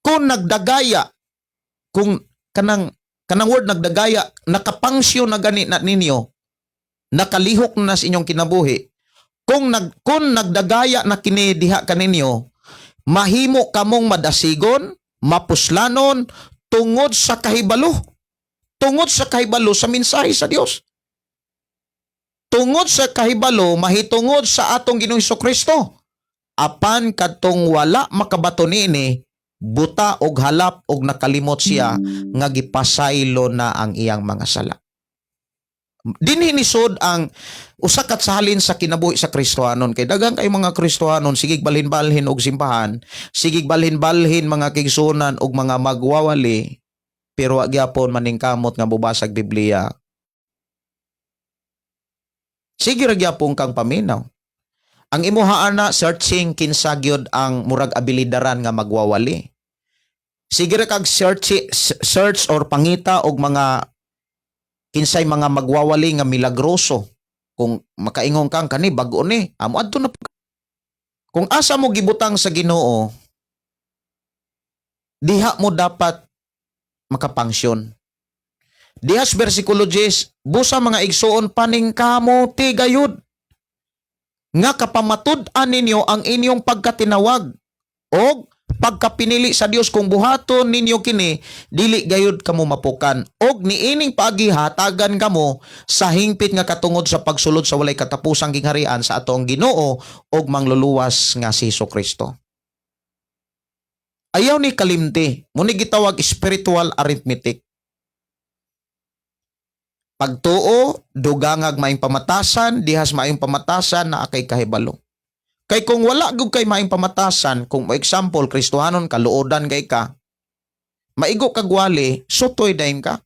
Kung nagdagaya, kung kanang kanang word nagdagaya, nakapangsyon na gani na ninyo, nakalihok na sa inyong kinabuhi. Kung nagdagaya na kini diha kaninyo, mahimo kamong madasigon, mapuslanon tungod sa kahibalo. Tungod sa kahibalo sa mensahe sa Dios. Tungod sa kahibalo mahitungod sa atong Ginoong Kristo. Apan kadtong wala makabato niini, buta og halap og nakalimot siya nga gipasaylo na ang iyang mga sala. Dinhi nisod ang usa ka salin sa kinabuhi sa Kristohanon, kay daghan kay mga Kristohanon sigig balhin-balhin og simbahan, sigig balhin-balhin, mga kaigsuonan, og mga magwawali, pero wa gyapon maningkamot nga mobasag Biblia. Sige ra gyapon kang paminaw. Ang imuha ana, searching kinsa gyud ang murag abilidaran nga magwawali. Sige ra kag search search or pangita og mga kinsay mga magwawali nga milagroso. Kung makaingon kang kani bag-o ni, amo adto na. Kung asa mo gibutang sa Ginoo, diha mo dapat makapangsyon. Dihas versikulo 10, busa, mga igsuon, paningkamuti gayud nga kapamatud-an ninyo ang inyong pagkatinawag og pagkapinili sa Dios. Kung buhaton ninyo kini, dili gayud kamo mapukan, og niining paagi hatagan kamo sa hingpit nga katungod sa pagsulod sa walay katapusang gingharian sa atong Ginoo og Mangluluwas nga si Kristo. Ayaw ni kalimti. Muni gitawag spiritual arithmetic. Pagtuo, dugangag maayong pamatasan, dihas maayong pamatasan naa kay kahibalo. Kay kung wala gud kay maayong pamatasan, kung mo example, Kristohanon ka, luodan kay ka, maigo kag wali, sutoy dayon ka.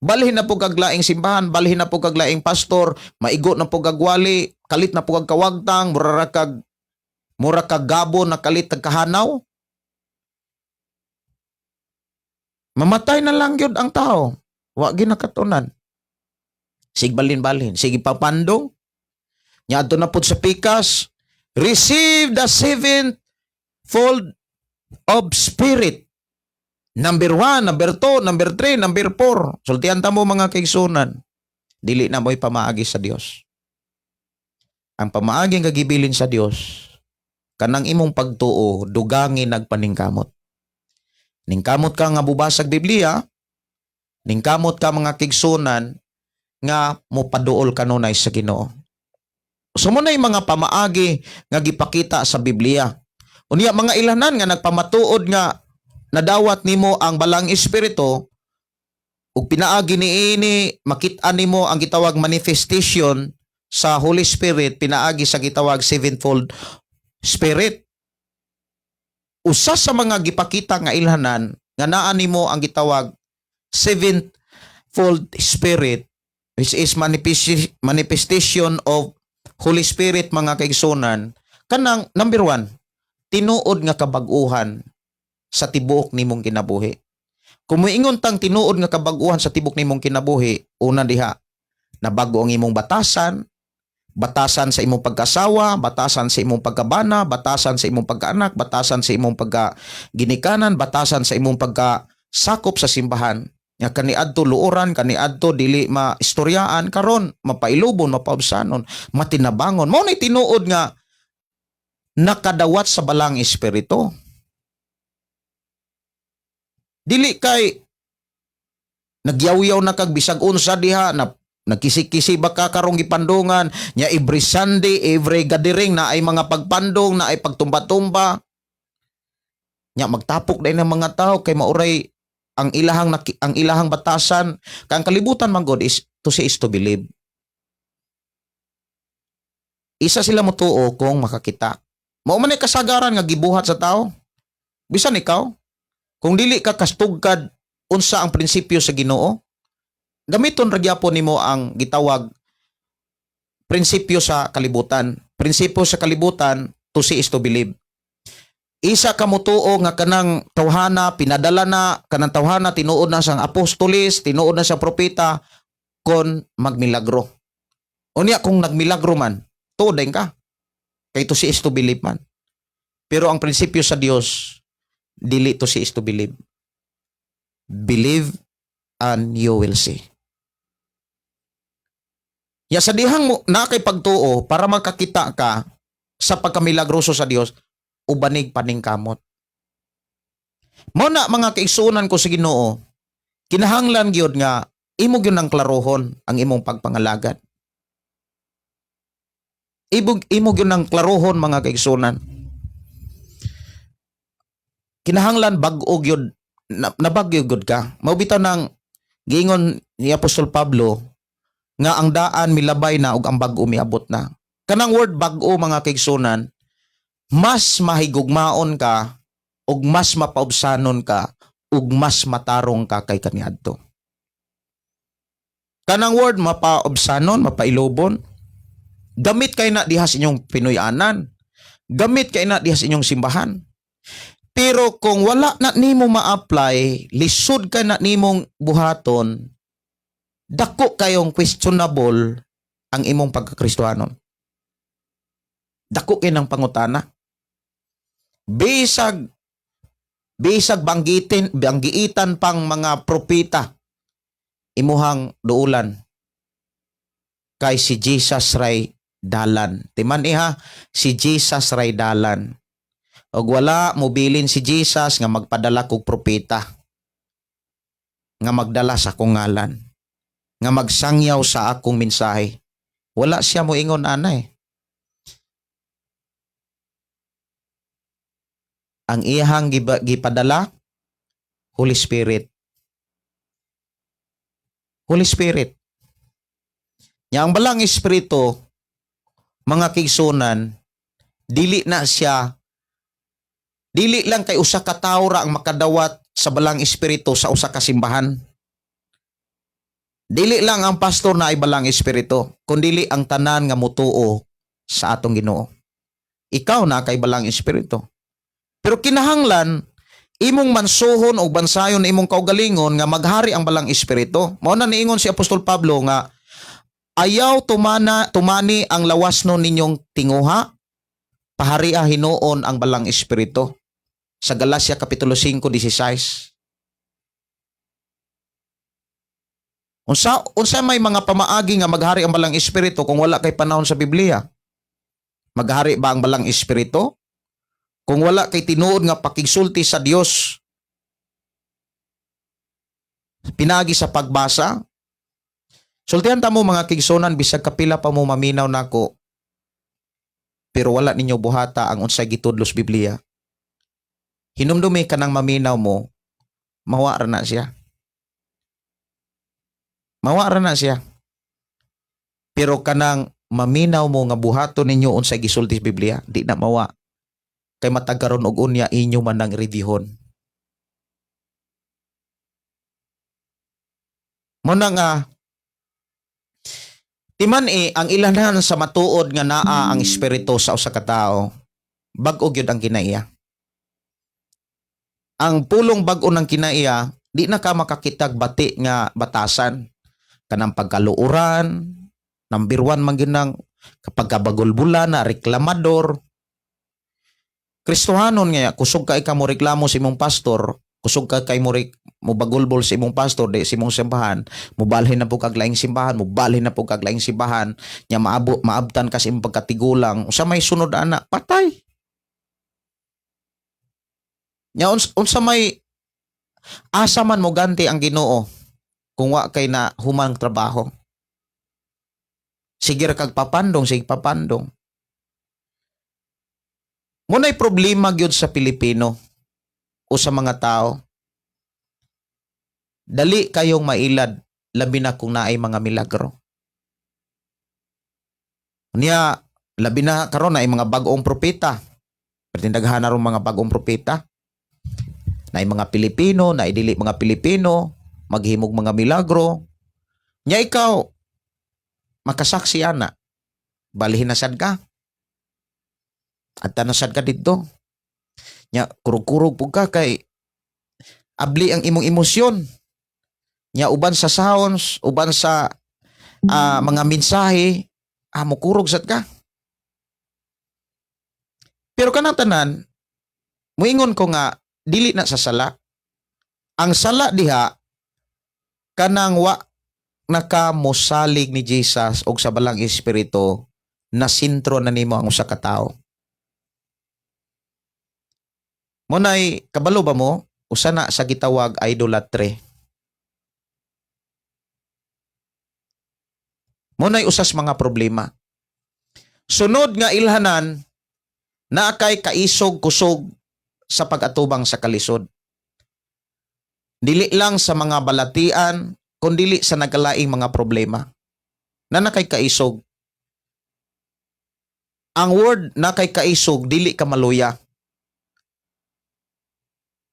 Balhin na po kag laing simbahan, balhin na po kag laing pastor, maigo na po kag wali, kalit na po kag kawagtang, mura kag gabo na kalit kag kahanaw. Mamatay na lang gyud ang tao. Wa ginakatunan. Sige balhin-balhin, sige papandong. Nya adto na pud sa pikas, receive the sevenfold of spirit. Number 1, number 2, number 3, number 4. Sultihan ta mo, mga kaigsuonan. Dili na mo'y pamaagi sa Dios. Ang pamaagi nga gibilin sa Dios, kanang imong pagtuo, dugangi nagpaningkamot. Ningkamot ka nga bubasag Biblia, ningkamot ka, mga kaigsuonan, nga mopaduol kanunay sa Ginoo. So mo na mga pamaagi nga gipakita sa Biblia. Unya mga ilanan nga nagpamatuod nga nadawat nimo ang Balang Espiritu ug pinaagi niini makit-an nimo ang gitawag manifestation sa Holy Spirit pinaagi sa gitawag sevenfold Spirit. Usa sa mga gipakita nga ilhanan nga naa nimo ang gitawag sevenfold Spirit, which is manifestation of Holy Spirit, mga kaigsuonan, kanang number 1, tinuod nga kabag-uhan sa tibuok nimong kinabuhi. Kung moingon tang tinuod nga kabag-uhan sa tibuok nimong kinabuhi, una diha, nabago ang imong batasan, batasan sa imong pagkasawa, batasan sa imong pagkabana, batasan sa imong pagkaanak, batasan sa imong pagkaginikanan, batasan sa imong pagkasakop sa simbahan. Nga kaniadto luoran, kaniadto dili maistoryaan, karon mapailubon, mapaubsanon, matinabangon. Mao ni tinuod nga nakadawat sa Balang Espiritu. Dili kay nagyaw-yaw na kag bisag unsa diha na nagkisi-kisi ba ka karong gipandungan nya, every Sunday, every gathering na ay mga pagpandong na ay pagtumba-tumba nya, magtapok dahil ng mga tao kay mauray ang ilahang batasan kay ang kalibutan man god is to see is to believe. Isa sila motuo kung makakita. Mao man ay kasagaran nga gibuhat sa tao. Bisan ikaw, kung dili ka kastugkad unsa ang prinsipyo sa Ginoo, gamiton ra gyapon nimo ang gitawag prinsipyo sa kalibutan. Prinsipyo sa kalibutan, to see is to believe. Isa ka motuo nga kanang tawhana pinadala na, kanang tawhana tinuod na siyang apostolis, tinuod na siyang propeta kon magmilagro. Unya kung nagmilagro man, tuod ka. Kay to see is to believe man. Pero ang prinsipyo sa Dios, dili to see is to believe. Believe and you will see. Ya sa dihang mo na kay pagtuo para makakita ka sa pagkamilagroso sa Dios, ubanig paningkamot. Mao na, mga kaigsuonan ko sa Ginoo, kinahanglan gyud nga imo gyud ang klarohon ang imong pagpangalagad. Imo gyud ang klarohon, mga kaigsuonan. Kinahanglan bag-o gyud na, nabagyo gyud ka. Mao bitaw nang giingon ni Apostol Pablo nga ang daan milabay na ug ang bag-o miabot na. Kanang word bag-o, mga kaigsuonan, mas mahigugmaon ka ug mas mapaubsanon ka ug mas matarong ka kay kaniadto. Kanang word mapaubsanon, mapailobon, gamit kay na diha sa inyong Pinoyanan. Gamit kay na diha sa inyong simbahan. Pero kung wala na nimo ma-apply, lisod ka na nimong buhaton, dako kayong questionable ang imong pagkakristohanon. Dako kay ng pangutana. Bisag bisag banggitin, banggiitan pang mga propeta, imuhang duulan kay si Jesus ray dalan. Timan iha, si Jesus ray dalan. Og wala mobilin si Jesus nga magpadala kog propeta nga magdala sa akong ngalan, nga magsangyaw sa akong mensahe. Wala siya moingon ana eh. Ang iyahang gipadala, Holy Spirit. Holy Spirit. Nya ang Balang Espiritu, mga kaigsuonan, dili na siya, dili lang kay usa ka tawo ra ang makadawat sa Balang Espiritu sa usa ka simbahan. Dili lang ang pastor na ay Balang Espiritu, kundili ang tanan nga mutuo sa atong Ginoo. Ikaw na kay Balang Espiritu. Pero kinahanglan imong mansuhon o bansayon imong kaugalingon nga maghari ang Balang Espiritu. Mao na niingon si Apostol Pablo nga ayaw tumana tumani ang lawas no ninyong tinguha, paharia hinuon ang Balang Espiritu. Sa Galacia kapitulo 5:16. Unsa may mga pamaagi nga maghari ang Balang Espiritu kung wala kay panahon sa Biblia? Maghari ba ang Balang Espiritu kung wala kay tinuod nga pakigsulti sa Dios pinagi sa pagbasa? Sultihan ta mo, mga kaigsuonan, bisag kapila pa mo maminaw nako, pero wala ninyo buhata ang unsay gitudlo sa Biblia. Hinumdumi kanang maminaw mo, mawa ra na siya. Mawa ra na siya. Pero kanang maminaw mo nga buhaton ninyo unsay gisulti sa Biblia, di na mawa. Kay matag karon og unya inyo man ang reviewon. Mo na nga timan eh, ang ilanan sa matuod nga naa ang espiritu sa usa ka tawo, bag-o gyud ang kinaiya. Ang pulong bag-o ng kinaiya, di na ka makakitag bati nga batasan. Kanang pagkaluoran, number one man gyud nang kapag kabagulbula na, reklamador. Kristohanon nga, kusog kay ka mo reklamo sa imong pastor, kusog ka kay mo Mubagulbol sa imong pastor di sa imong simbahan, mubalhin na pud kag laing simbahan, mubalhin na pud kag laing simbahan, nya maabot maabtan ka sa imong pagkatigulang, unsa may sunod ana? Patay. Nya unsa may asa man mo ganti ang Ginoo kung wa kay na humang trabaho? Sige ra kag papandong, sige papandong. Muna'y problema gyud sa Pilipino o sa mga tao. Dali kayong mailad, labi na kung naay mga milagro. Niya, labi na karon naay mga bag-ong propeta. Pero daghan na ron mga bag-ong propeta. Naay mga Pilipino, naay dili mga Pilipino, maghimog mga milagro. Nya ikaw, makasaksi ana, balhin na sad ka. At tanasad ka dito. Nya, kurug-kurug pud ka kay abli ang imong emosyon. Nya uban sa sounds, uban sa mga mensahe, mukurog sad ka. Pero kanang tanan, muingon ko nga dili na sa sala. Ang sala diha kanang wa nakamosalig ni Jesus og sa Balang Espiritu na sentro na nimo ang usa ka tawo. Munay kabalo ba mo usa na sa gitawag idolatry? Munay usas mga problema. Sunod nga ilhanan, naa kay kaisog kusog sa pag-atubang sa kalisod. Dili lang sa mga balatian, kundili sa nagkalaing mga problema. Na nakay kaisog. Ang word na kay kaisog, dili ka maluya.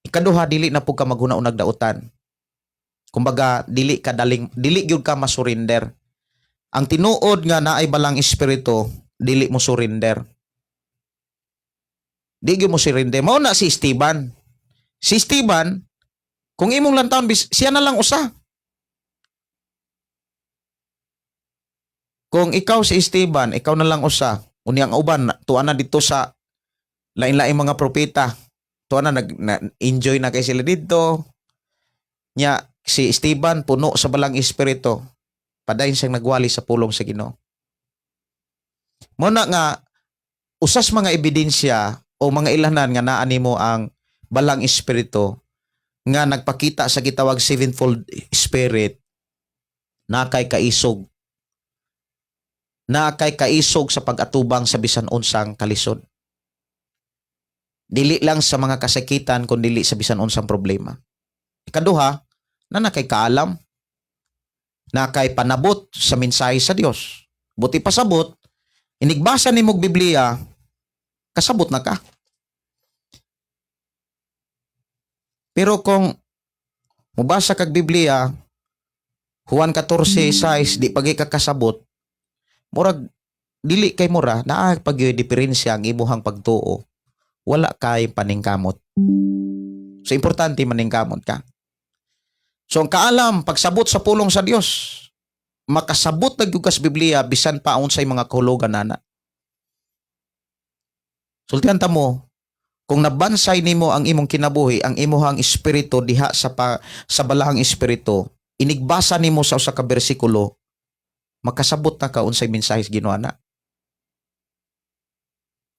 Ikaduha, dili na pud ka maghuna-unag dautan. Kumbaga, dili ka daling, dili gyud ka masurrender. Ang tinuod nga naay Balang Espiritu, dili mo surrender. Di gyud mo surrender. Mao na si Esteban. Si Esteban, kung imong lantawon, siya na lang usa. Kung ikaw si Esteban, ikaw na lang usa. Unya ang uban, tuwa na dito sa lain-laing mga propeta. Tuwa na, enjoy na kay sila dito. Nya, si Esteban, puno sa Balang Espiritu. Padayon siyang nagwali sa pulong sa Ginoo. Muna nga, usas mga ebidensya o mga ilanan nga naa nimo ang Balang Espiritu nga nagpakita sa gitawag sevenfold spirit, na kay kaisog. Na kay kaisog sa pag-atubang sa bisan unsang kalisod. Dili lang sa mga kasakitan, kun dili sa bisan unsang problema. Ikaduha, na nakay kaalam, na kay panabot sa mensahe sa Dios. Buti pasabot, inigbasa nimo og Biblia, kasabot na ka. Pero kung mubasa kag Biblia, Juan 14:6, di pagi ka kasabot, murag dili kay mura, naa pag yo'y diferensya ang imuhang pagtuo, wala kay paningkamot. So importante maningkamot ka. So ang kaalam, pagsabot sa pulong sa Dios, makasabot na gyud ka sa Biblia bisan pa unsay mga kahulugan nana. Sultihan ta mo, kung nabansay nimo ang imong kinabuhi, ang imuhang espiritu diha sa Balahang Espiritu, inigbasa nimo sa usa ka bersikulo, makasabot na ka unsay mensahe sa Ginoo na.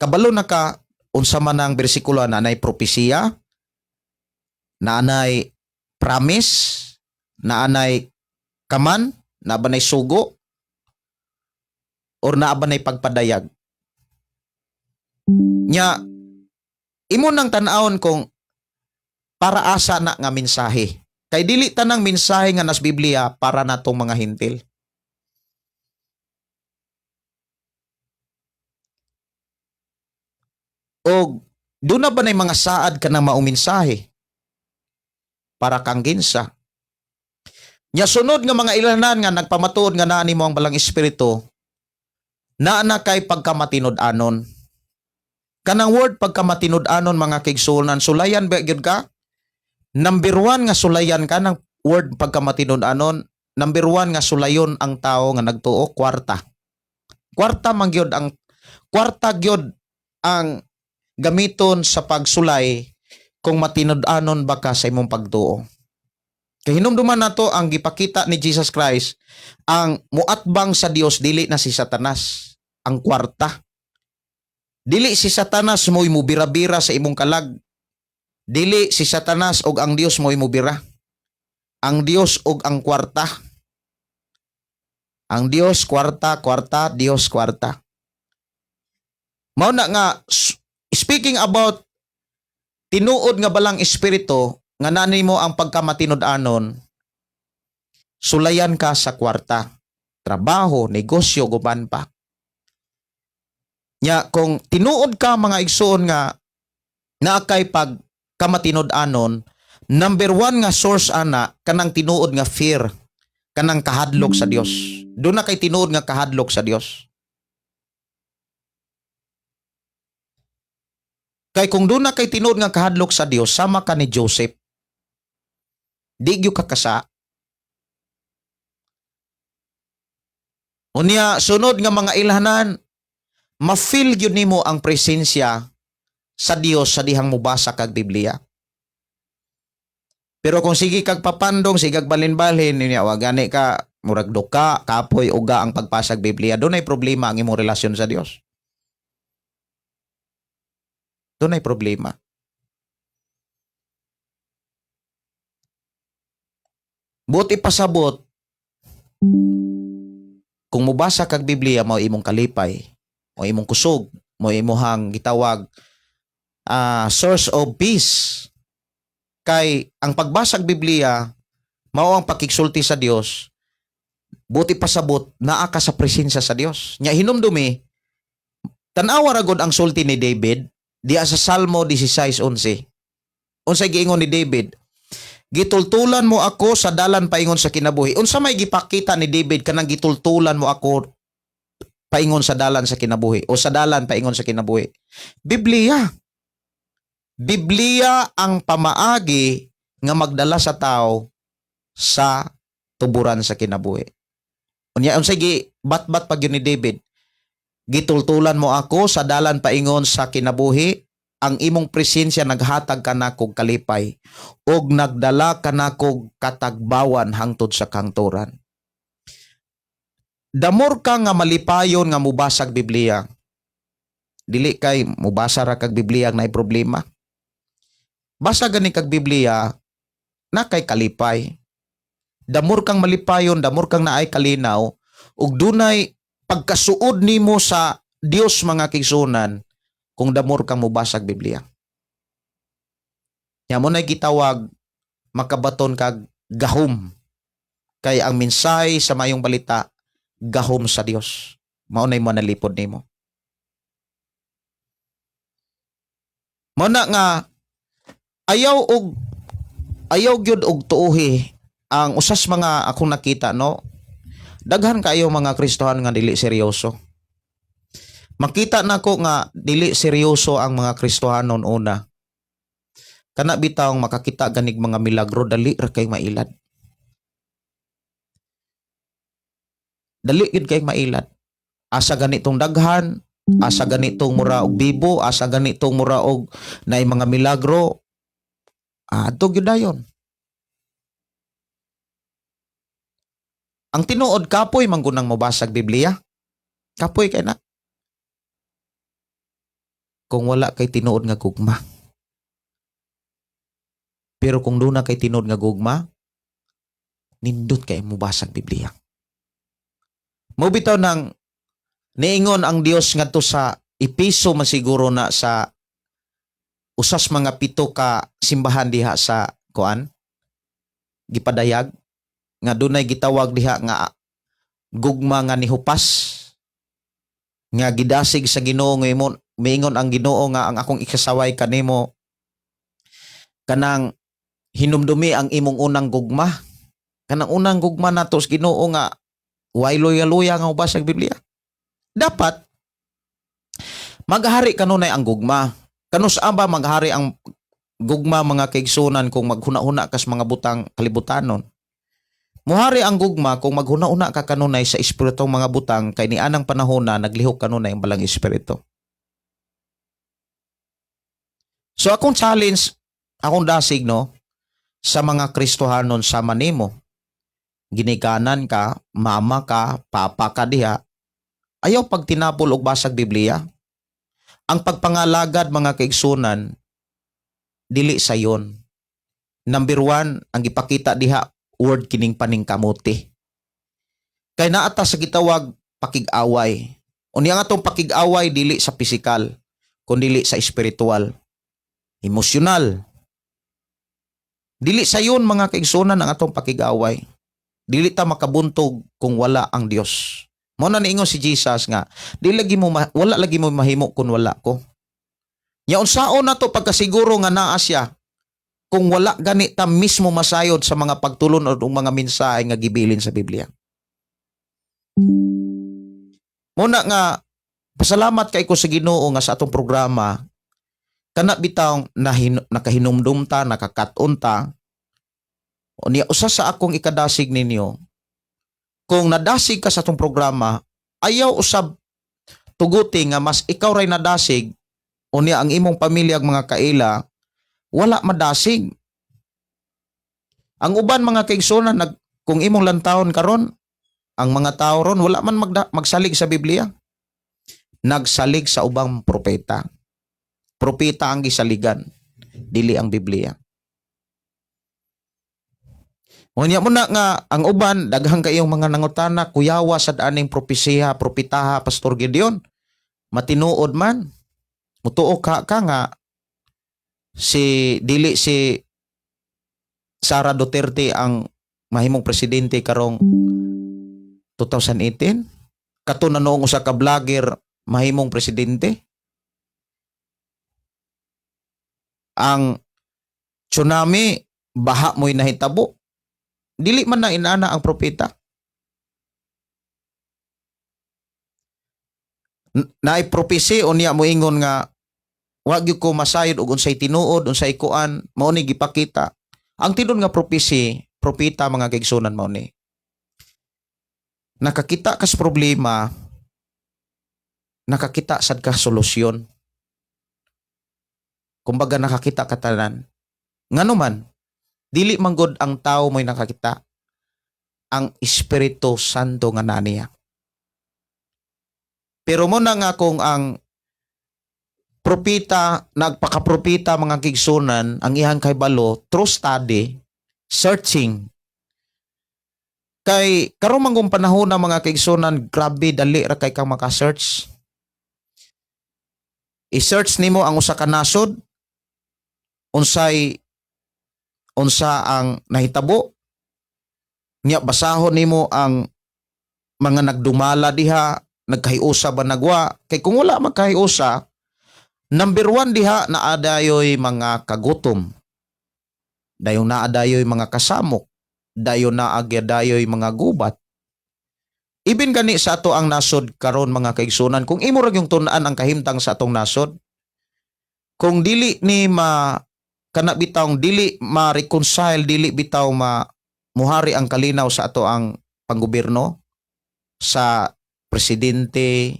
Kabalo na ka unsa man ang bersikulo na anay propesiya, na anay promise, na anay kaman, na ba nay sugo, or naa ba nay pagpadayag. Nya, imo nang tan-awon kung para asa na nga mensahe. Kay dili tanang mensahe nga nas Biblia para natong mga hintil. Og doon na ba na mga saad ka na maumensahe para kang ginsa? Nya sunod nga mga ilanan nga nagpamatuod nga naa nimo ang Balang Espiritu, naa na kay pagkamatinud-anon. Kanang word pagkamatinud-anon, mga kaigsuonan, sulayan ba gyud ka? Number 1 nga sulayan ka ng word pagkamatinud-anon, number 1 nga sulayon ang tao nga nagtuo, kwarta. Kwarta man gyud ang kwarta gyud ang gamiton sa pagsulay kung matinud-anon ba ka sa imong pagtuo. Kay hinumduman nato ang gipakita ni Jesus Christ, ang muatbang sa Dios dili na si Satanas, ang kwarta. Dili si Satanas mo'y mubira-bira sa imong kalag. Dili si Satanas og ang Dios mo'y mubira. Ang Dios og ang kwarta. Ang Dios kwarta, kwarta, Dios kwarta. Mao na nga, speaking about tinuod nga balang espiritu nga nani mo ang pagkamatinud-anon, sulayan ka sa kwarta, trabaho, negosyo, guban pa. Nya kung tinuod ka, mga igsuon, nga naa kay pag kamatinud-anon, number one nga source ana kanang tinuod nga fear, kanang kahadlok sa Dios. Duna kay tinuod nga kahadlok sa Dios. Kay kung duna kay tinuod nga kahadlok sa Dios, sama ka ni Joseph. Di gyud ka kasa. Unya, sunod nga mga ilhanan, ma-feel gyud nimo ang presensya sa Dios sa dihang mobasa kag Biblia. Pero kung sige kag papandong, sige kag balin-balhin, niya wa gani ka murag duka, kapoy, uga ang pagpasag Biblia, dunay problema ang imong relasyon sa Dios. Dunay problema. Buti pasabot, kung mobasa kag Biblia, mao imong kalipay, mao imong kusog, mao imuhang gitawag source of peace. Kay ang pagbasa og Biblia mao ang pakigsulti sa Dios. Buti pasabot naa ka sa presensya sa Dios. Nya hinumdumi, tan-awa ra gud ang sulti ni David diya sa Salmo 16:11. Unsay giingon ni David? "Gitultulan mo ako sa dalan paingon sa kinabuhi." Unsa may gipakita ni David kanang "gitultulan mo ako paingon sa dalan sa kinabuhi" o sa dalan paingon sa kinabuhi? Biblia. Biblia ang pamaagi nga magdala sa tao sa tuburan sa kinabuhi. Unya, unsay gi bat-bat pag yun ni David? "Gitultulan mo ako sa dalan paingon sa kinabuhi, ang imong presensya naghatag kanakog kalipay ug nagdala kanakog katagbawan hangtod sa kangturan." Damor ka nga malipayon nga mubasag Biblia. Dili kay mubasa ra kag Biblia ang naay problema. Basa gani kag Biblia na kay kalipay. Damor kang malipayon, damor kang naay kalinaw ug dunay pagkasuod nimo sa Dios, mga kaigsuonan, kung damor kang mubasag Biblia. Nya mo na gitawag makabaton kag gahom. Kay ang mensahe sa mayong balita gahom sa Dios. Mao nay mo nalipod nimo. Mao na nga ayaw gyud og tuohi ang usas mga akong nakita, no. Daghan kayo mga Kristohan nga dili seryoso. Makita nako nga dili seryoso ang mga Kristohanon una. Kana bitawng makakita ganig mga milagro, dali ra kay mailad. Dali gyud kay mailad. Asa ganitong daghan, asa ganitong mura og bibo, asa ganitong mura og naay mga milagro, adto gyud dayon. Ang tinuod, kapoy man gunang mobasag Biblia. Kapoy kay na. Kung wala kay tinuod nga gugma. Pero kung duna kay tinuod nga gugma, nindot kay mobasag Biblia. Mao bitaw nang niingon ang Dios ngadto sa Epeso, man siguro na sa usas mga 7 ka simbahan diha sa kuan gipadayag nga dunay gitawag diha nga gugma nga nihupas, nga gidasig sa Ginoo nga imo miingon ang Ginoo nga ang akong ikasaway kanimo kanang hinumdumi ang imong unang gugma, kanang unang gugma nato sa Ginoo nga way luya-luya nga mobasa og Biblia. Dapat maghari kanunay ang gugma. Kanus ba maghari ang gugma, mga kaigsunan, kung maghuna-huna kas mga butang kalibutanon? Muhari ang gugma kung maghuna-huna ka kanunay sa espiritong mga butang, kay ni anang panahon na naglihok kanunay ang balang espiritu. So akong challenge, akong dasig, no, Sa mga Kristohanon sama nimo, ginikanan ka, mama ka, papa ka diha, ayaw pagtinapol og basag Biblia. Ang pagpangalagad, mga kaigsunan, dili sayon. Number one, ang gipakita diha, word kining paningkamuti. Kay naa ta sa gitawag pakig-away. Unya nga atong pakig-away dili sa pisikal, kundi sa espiritual, emosyonal. Dili sayon, mga kaigsunan, ang atong pakig-away. Dili ta makabuntog kung wala ang Dios. Mao na niingon si Jesus nga di lagi mo wala lagi mo mahimo kung wala ko. Nya unsaon na to pagkasiguro nga naa siya kung wala gani ta mismo masayod sa mga pagtulon o mga mensahe nga gibilin sa Biblia? Muna nga pasalamat kay ko sa Ginoo nga sa atong programa kana bitaw nakahinumdum ta, nakakat-on ta. Unya usa sa akong ikadasig ninyo, kung nadasig ka sa atong programa, ayaw usab tuguti nga mas ikaw ray nadasig unya ang imong pamilya ug mga kaila wala madasig. Ang uban, mga kaigsunan, kung imong lantawon karon ang mga tao ron, wala man magsalig sa Biblia, nagsalig sa ubang propeta. Propeta ang gisaligan, dili ang Biblia. Unya mo na nga ang uban, daghang kayong mga nangutana, kuyawa sad aning propesiya, propetaha, Pastor Gideon. Matinuod man. Mutuo ka ka nga si dili si Sara Duterte ang mahimong presidente karong 2018? Kato na noong usa ka vlogger mahimong presidente? Ang tsunami, baha mo'y nahitabo. Dili man na inana ang propeta. Naay propesy unya moingon nga wa gyud ko masayod og unsay tinuod, unsay kuan, mao ni gipakita. Ang tinuod nga propesy, propeta, mga kaigsunan, mao ni. Nakakita kas problema, nakakita sad ka solusyon. Kumbaga nakakita ka tanan. Ngano man, dili man gud ang tao mo'y nakakita. Ang Espiritu Santo nga naa niya. Pero mo na nga kung ang propeta, nagpakapropeta, mga kaigsunan, ang iyang kahibalo, through study, searching. Kay karon man kung panahon na, mga kaigsunan, grabe dali ra kay kang maka-search. I-search nimo ang usa ka nasod, unsay unsa ang nahitabo, nya basahon nimo ang mga nagdumala diha, nagkahiusa ba, nagwa. Kay kung wala magkahiusa, number one diha, naa dayoy mga kagutom, dayon naa dayoy mga kasamok, dayon naa dayoy mga gubat. Ibin gani sa ato ang nasod karon, mga kaigsunan, kung imo ra yung tun-an ang kahimtang sa atong nasod, kung dili ni ma kana bitawng dili ma-reconcile, dili bitaw ma muhari ang kalinaw sa ato ang panggobyerno, sa presidente,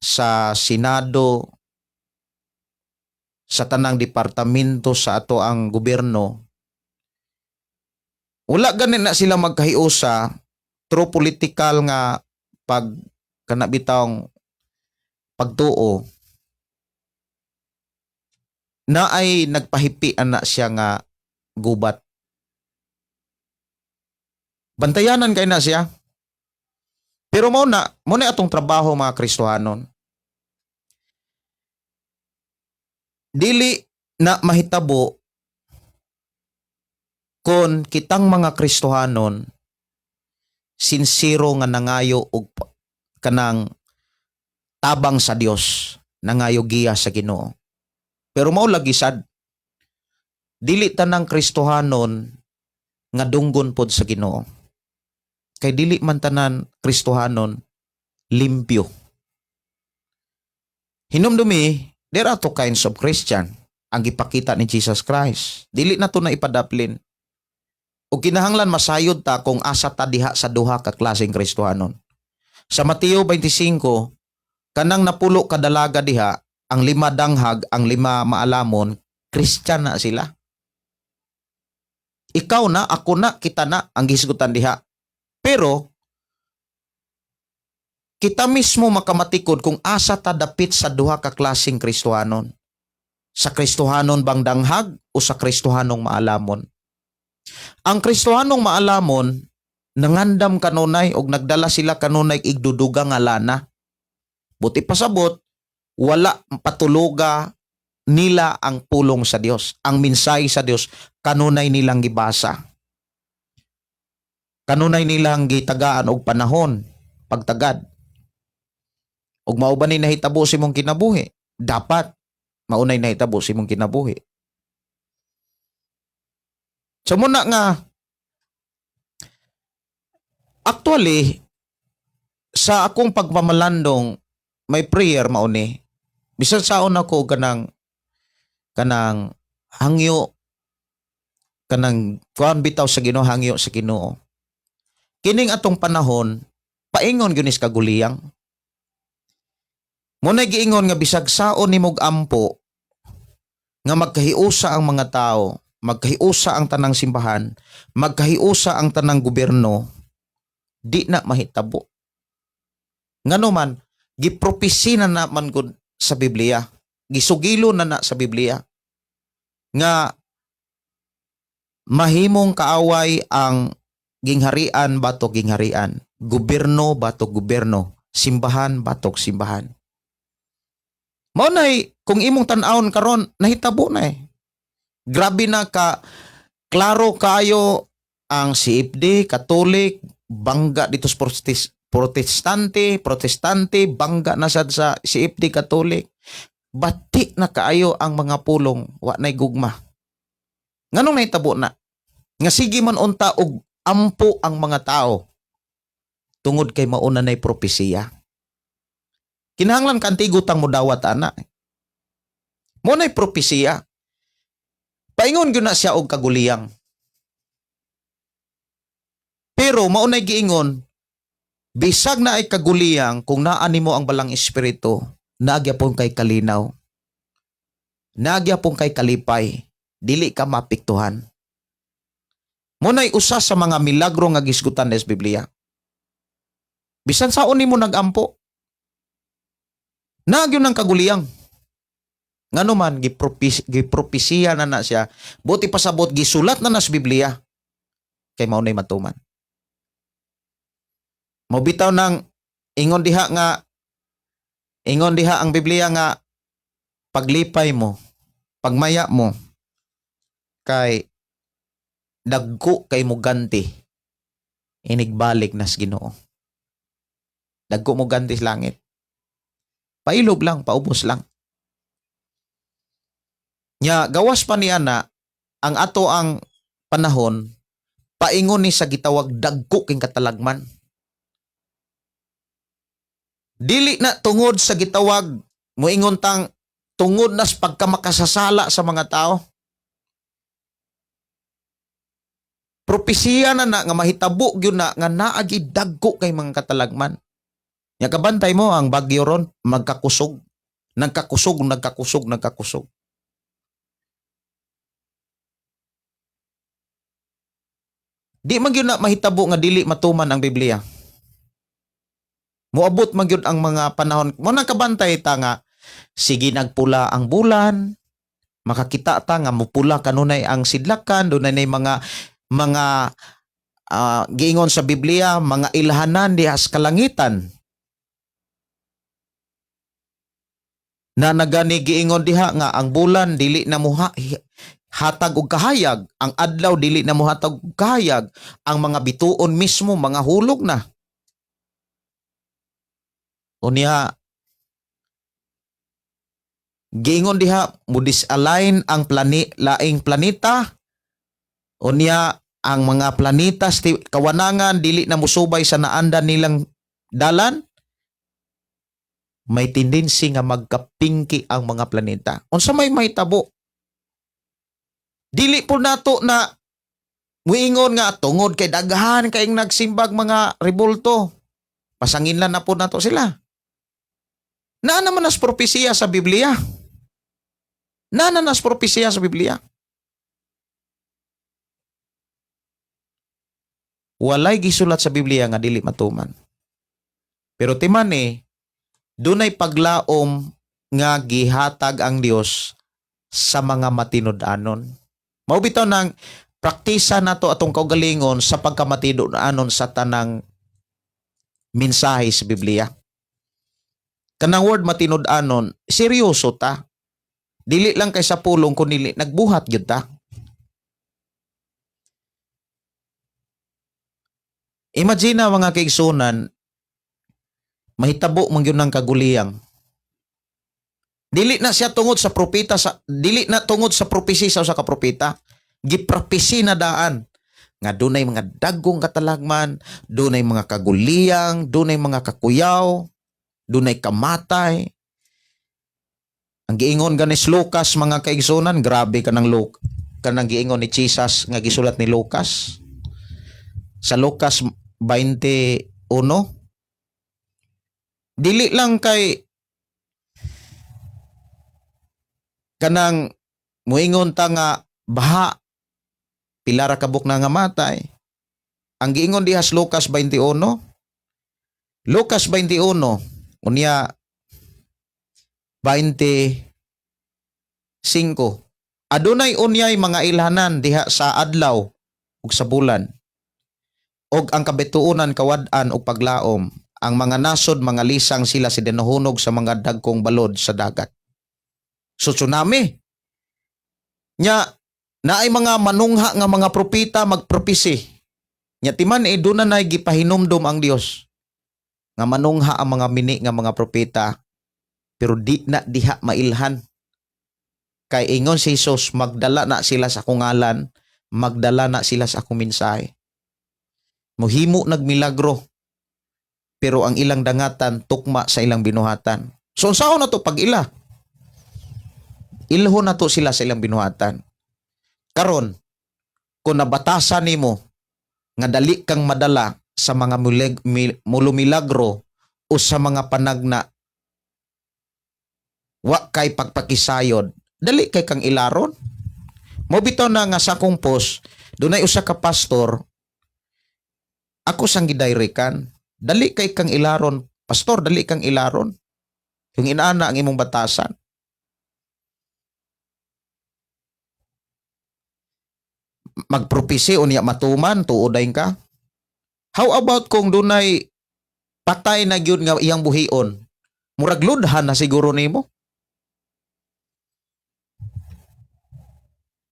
sa senado, sa tanang departamento sa ato ang gobyerno, wala gani na sila magkahiusa through political nga pag kana bitawng pagtuo na ay nagpahipi ana siya nga gubat. Bantayanan kay na siya. Pero mao na atong trabaho, mga Kristohanon. Dili na mahitabo kon kitang mga Kristohanon sinsero nga nangayo og kanang tabang sa Dios, nangayo giya sa Ginoo. Pero mao lagi sad, dili tanang Kristohanon nga dunggon pod sa Ginoo. Kay dili man tanan Kristohanon limpyo. Hinumdumi, there are two kinds of Christian ang gipakita ni Jesus Christ. Dili na to na ipadaplin. O kinahanglan masayod ta kung asa ta diha sa duha ka klaseng Kristohanon. Sa Mateo 25, kanang 10 ka dalaga diha, ang lima danghag, ang lima maalamon, Christian na sila. Ikaw na, ako na, kita na ang gihisgutan diha. Pero kita mismo makamatikod kung asa ta dapit sa duha ka klaseng Kristohanon. Sa Kristohanon bang danghag o sa Kristohanong maalamon? Ang Kristohanong maalamon, nangandam kanunay og nagdala sila kanunay igduduga nga lana. Buti pasabot, wala patuluga nila ang pulong sa Dios, ang mensahe sa Dios kanunay nilang gibasa. Kanunay nilang gitagaan og panahon, pagtagad. Ug mao ba ni nahitabo sa imong kinabuhi? Dapat maunay nahitabo sa imong kinabuhi. So muna nga, actually, sa akong pagpamalandong, may prayer mauni. Bisan saon ako kanang kanang hangyo, kanang kuan bitaw sa Ginoo, hangyo sa Ginoo. Kining atong panahon, paingon gyud ni sa kaguliyang. Mo na giingon nga bisag saon nimog ampo nga magkahiusa ang mga tao, magkahiusa ang tanang simbahan, magkahiusa ang tanang gobyerno, di na mahitabo. Ngano man, gipropesi na na man gud sa Biblia. Gisugilo na na sa Biblia nga mahimong kaaway ang gingharian batok gingharian, gobyerno batok gobyerno, simbahan batok simbahan. Mao nay kung imong tan-awon karon, nahitabo na eh. Grabe na ka klaro kayo ang CFD, Catholic, bangga dito sa Protestante, Protestante, bangga na sad sa CFD Catholic. Bati na kaayo ang mga pulong, wa nay gugma. Nganong nahitabo na? Nga sige man unta og ampo ang mga tao tungod kay mauna nay propesiya. Kinahanglan kantigo tang mudawat ana. Mo nay propesiya. Paingon gyud na siya og kaguliyang. Pero maunay giingon, bisag na ay kaguliyang, kung naa nimo ang Balang Espiritu, nagyapon kay kalinaw. Nagyapon kay kalipay, dili ka maapektuhan. Mo nay usa sa mga milagro nga gisgutan sa Biblia. Bisan saon nimo nagampo, nagyo ng kaguliyang. Ngano man gipropesiya na na siya, buti pasabot gisulat na na sa Biblia kay mao nay matuman. Mo bitaw nang ingon diha ang Biblia nga paglipay mo, pagmaya mo kay dagko kay mo ganti inigbalik nas Ginoo. Dagko mo ganti sa langit. Pailob lang, paubos lang. Nya gawas pa niya na ang ato ang panahon paingon ni sa gitawag dagko king katalagman. Dili na tungod sa gitawag moingon tang tungod nas pagkamakasasala sa mga tao. Propesiya na na nga mahitabo gyud na nga naagi dagko kay mga katalagman. Nya kabantay mo ang bagyo ron magkakusog, nagkakusog, nagkakusog, nagkakusog. Di man gyud na mahitabo nga dili matuman ang Biblia. Moabot man gyud ang mga panahon. Mo nang kabantay ta nga sige nagpula ang bulan, makakita ta nga mupula kanunay ang sidlakan, dunay nay mga giingon sa Biblia, mga ilhanan diha sa kalangitan. Na nagani giingon diha nga ang bulan dili na muha hatag og kahayag, ang adlaw dili na muhatag og kahayag, ang mga bituon mismo mga hulog na. Unya giingon diha mo disalign ang laing planeta. Unya ang mga planeta sa kawanangan dili na musubay sa naandan nilang dalan. May tendency nga magkapingki ang mga planeta. Unsa may mahitabo? Dili po nato na muingon nga tungod kay daghan kayong nagsimbag mga rebulto. Pasangin lang na po nato sila. Naa naman nas propesiya sa Biblia. Naa na nas propesiya sa Biblia. Walay gisulat sa Biblia nga dili matuman. Pero timan eh, dunay paglaom nga gihatag ang Dios sa mga matinud-anon. Mao bitaw nang praktisa nato atong kaugalingon sa pagkamatinud-anon sa tanang mensahe sa Biblia. Kanang word matinud-anon, seryoso ta. Dili lang kay sa pulong kun dili nagbuhat gyud ta. Imagine na, mga kaigsunan, mahitabo man gyud ng kaguliyang. Dili na siya tungod sa propeta sa dili na tungod sa propesy sa usa ka propeta. Gipropesy na daan nga dunay mga dagkong katalagman, dunay mga kaguliyang, dunay mga kakuyaw, dunay kamatay. Ang giingon ganis Lucas, mga kaigsunan, grabe kanang Luke, kanang giingon ni Jesus nga gisulat ni Lucas. Sa Lucas 21, dili lang kay kanang muingon ta nga baha, pila ra kabuk na nga matay. Ang giingon diha sa Lucas 21, Lucas 21 unya 25, adunay unyay mga ilhanan diha sa adlaw ug sa bulan og ang kabituonan kawad-an og paglaom. Ang mga nasod mga lisang sila si dinuhunog sa mga dagkong balod sa dagat. So tsunami nya, naay mga manungha nga mga propeta magpropesi. Nya timan eh, doon na gipahinumdom ang Dios nga manungha ang mga mini nga mga propeta, pero di na diha mailhan kay ingon si Jesus, magdala na sila sa akong ngalan, magdala na sila sa akong mensahe, mohimo nagmilagro, pero ang ilang dangatan tukma sa ilang binuhatan. So unsaon na to pag ila ilho na to sila sa ilang binuhatan? Karon, kung nabatasan nimo nga dali kang madala sa mga mulumilagro o sa mga panagna, wa kay pagpakisayod, dali kay kang ilaron. Mo bitaw na nga sa akong post, dunay usa ka pastor, ako sang gidayrekan, "Dali kay kang ilaron, pastor, dali kang ilaron kung inaana ang imong batasan." Magpropesi unya matuman, tuoday ka. How about kung dunay patay na gyud nga iyang buhion? Murag ludhan na siguro nimo.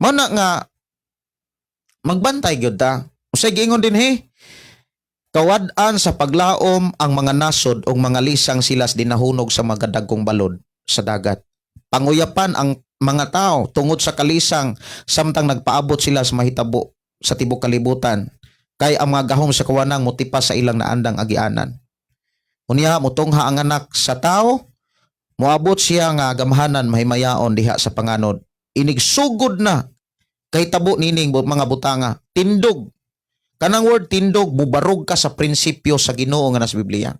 Mao na nga magbantay gyud ta. Usay giingon dinhi, kawad-an sa paglaom ang mga nasod ug mga lisang silas dinahunog sa mga dagkong balod sa dagat. Panguyapan ang mga tao tungod sa kalisang samtang nagpaabot sila sa mahitabo sa tibok kalibutan, kay ang mga gahom sa kawanang motipas sa ilang naandang agianan. Unya mutungha ang Anak sa Tao, moabot siya nga gamhanan mahimayaon diha sa panganod. Inigsugod na kay tabo nining mga butanga. Tindog. Kanang word tindog, mubarog ka sa prinsipyo sa Ginoo nga nasa Biblia.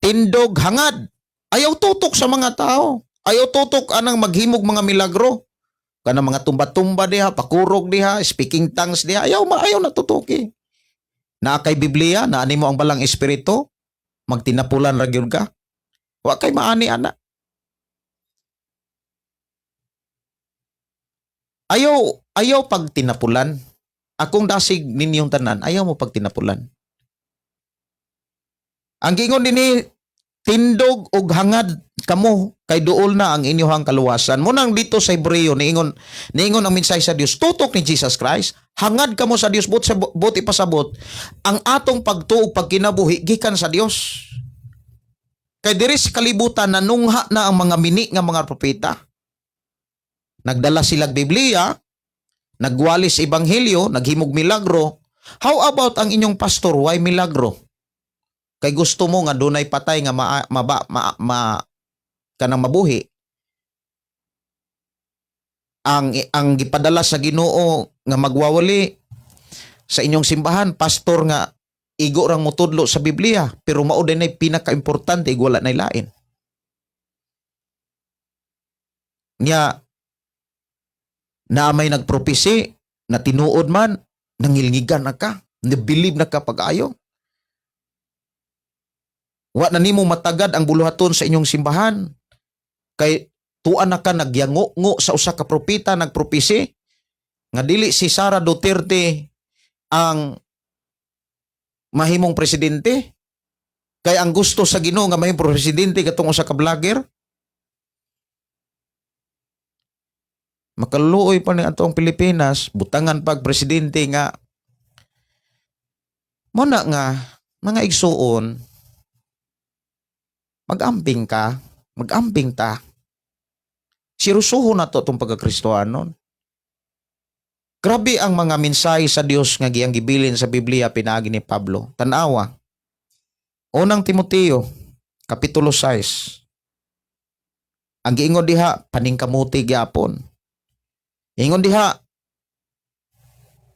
Tindog, hangad. Ayaw tutok sa mga tao. Ayaw tutok anang maghimog mga milagro. Kanang mga tumba-tumba diha, pakurog diha, speaking tongues diha, ayaw ma ayaw natutuki. Naa kay Biblia, naa nimo ang Balang Espiritu, magtinapulan ra gyud ka. Wa kay maani ana. Ayaw ayaw pagtinapulan. Akong dasig ninyong tanan, ayaw mo pagtinapulan. Ang giingon dinhi, tindog og hangad kamo kay duol na ang inyong kaluwasan. Munang dito sa Hebreo niingon niingon ang mensahe sa Dios tutok ni Jesus Christ, hangad kamo sa Dios, but sa buot ipasabot ang atong pagtuo, pagkinabuhi gikan sa Dios. Kay diri sa kalibutan nanungha na ang mga mini nga mga propeta. Nagdala silag Biblia, nagwali sa ebanghelyo, naghimog milagro. How about ang inyong pastor, why milagro? Kay gusto mo nga dunay patay nga ma, maba, ma, ma kanang mabuhi. Ang gipadala sa Ginoo nga magwawali sa inyong simbahan, pastor nga igo rang mutudlo sa Biblia, pero mao din ay pinakaimportante, wala nay lain. Nya na may nagpropesi na tinuod man, nangilngigan na ka, Believe na ka pag-ayo. Wa na nimo matagad ang buluhaton sa inyong simbahan. Kay tuan na ka nagyango-ngo sa usa ka propeta nagpropesi nga dili si Sara Duterte ang mahimong presidente. Kay ang gusto sa Ginoo nga mahimong presidente katong usa ka vlogger. Makaluoy pa ni atong Pilipinas, butangan pag presidente nga mo na nga mga igsuon, magamping ka, magamping ta. Seryosoho na to itong pagkakristohanon. Grabe ang mga mensahe sa Dios nga giyang gibilin sa Biblia pinaagi ni Pablo. Tanawa. Unang Timoteo, Kapitulo 6. Ang giingon diha, paningkamuti gyapon. Ingon diha,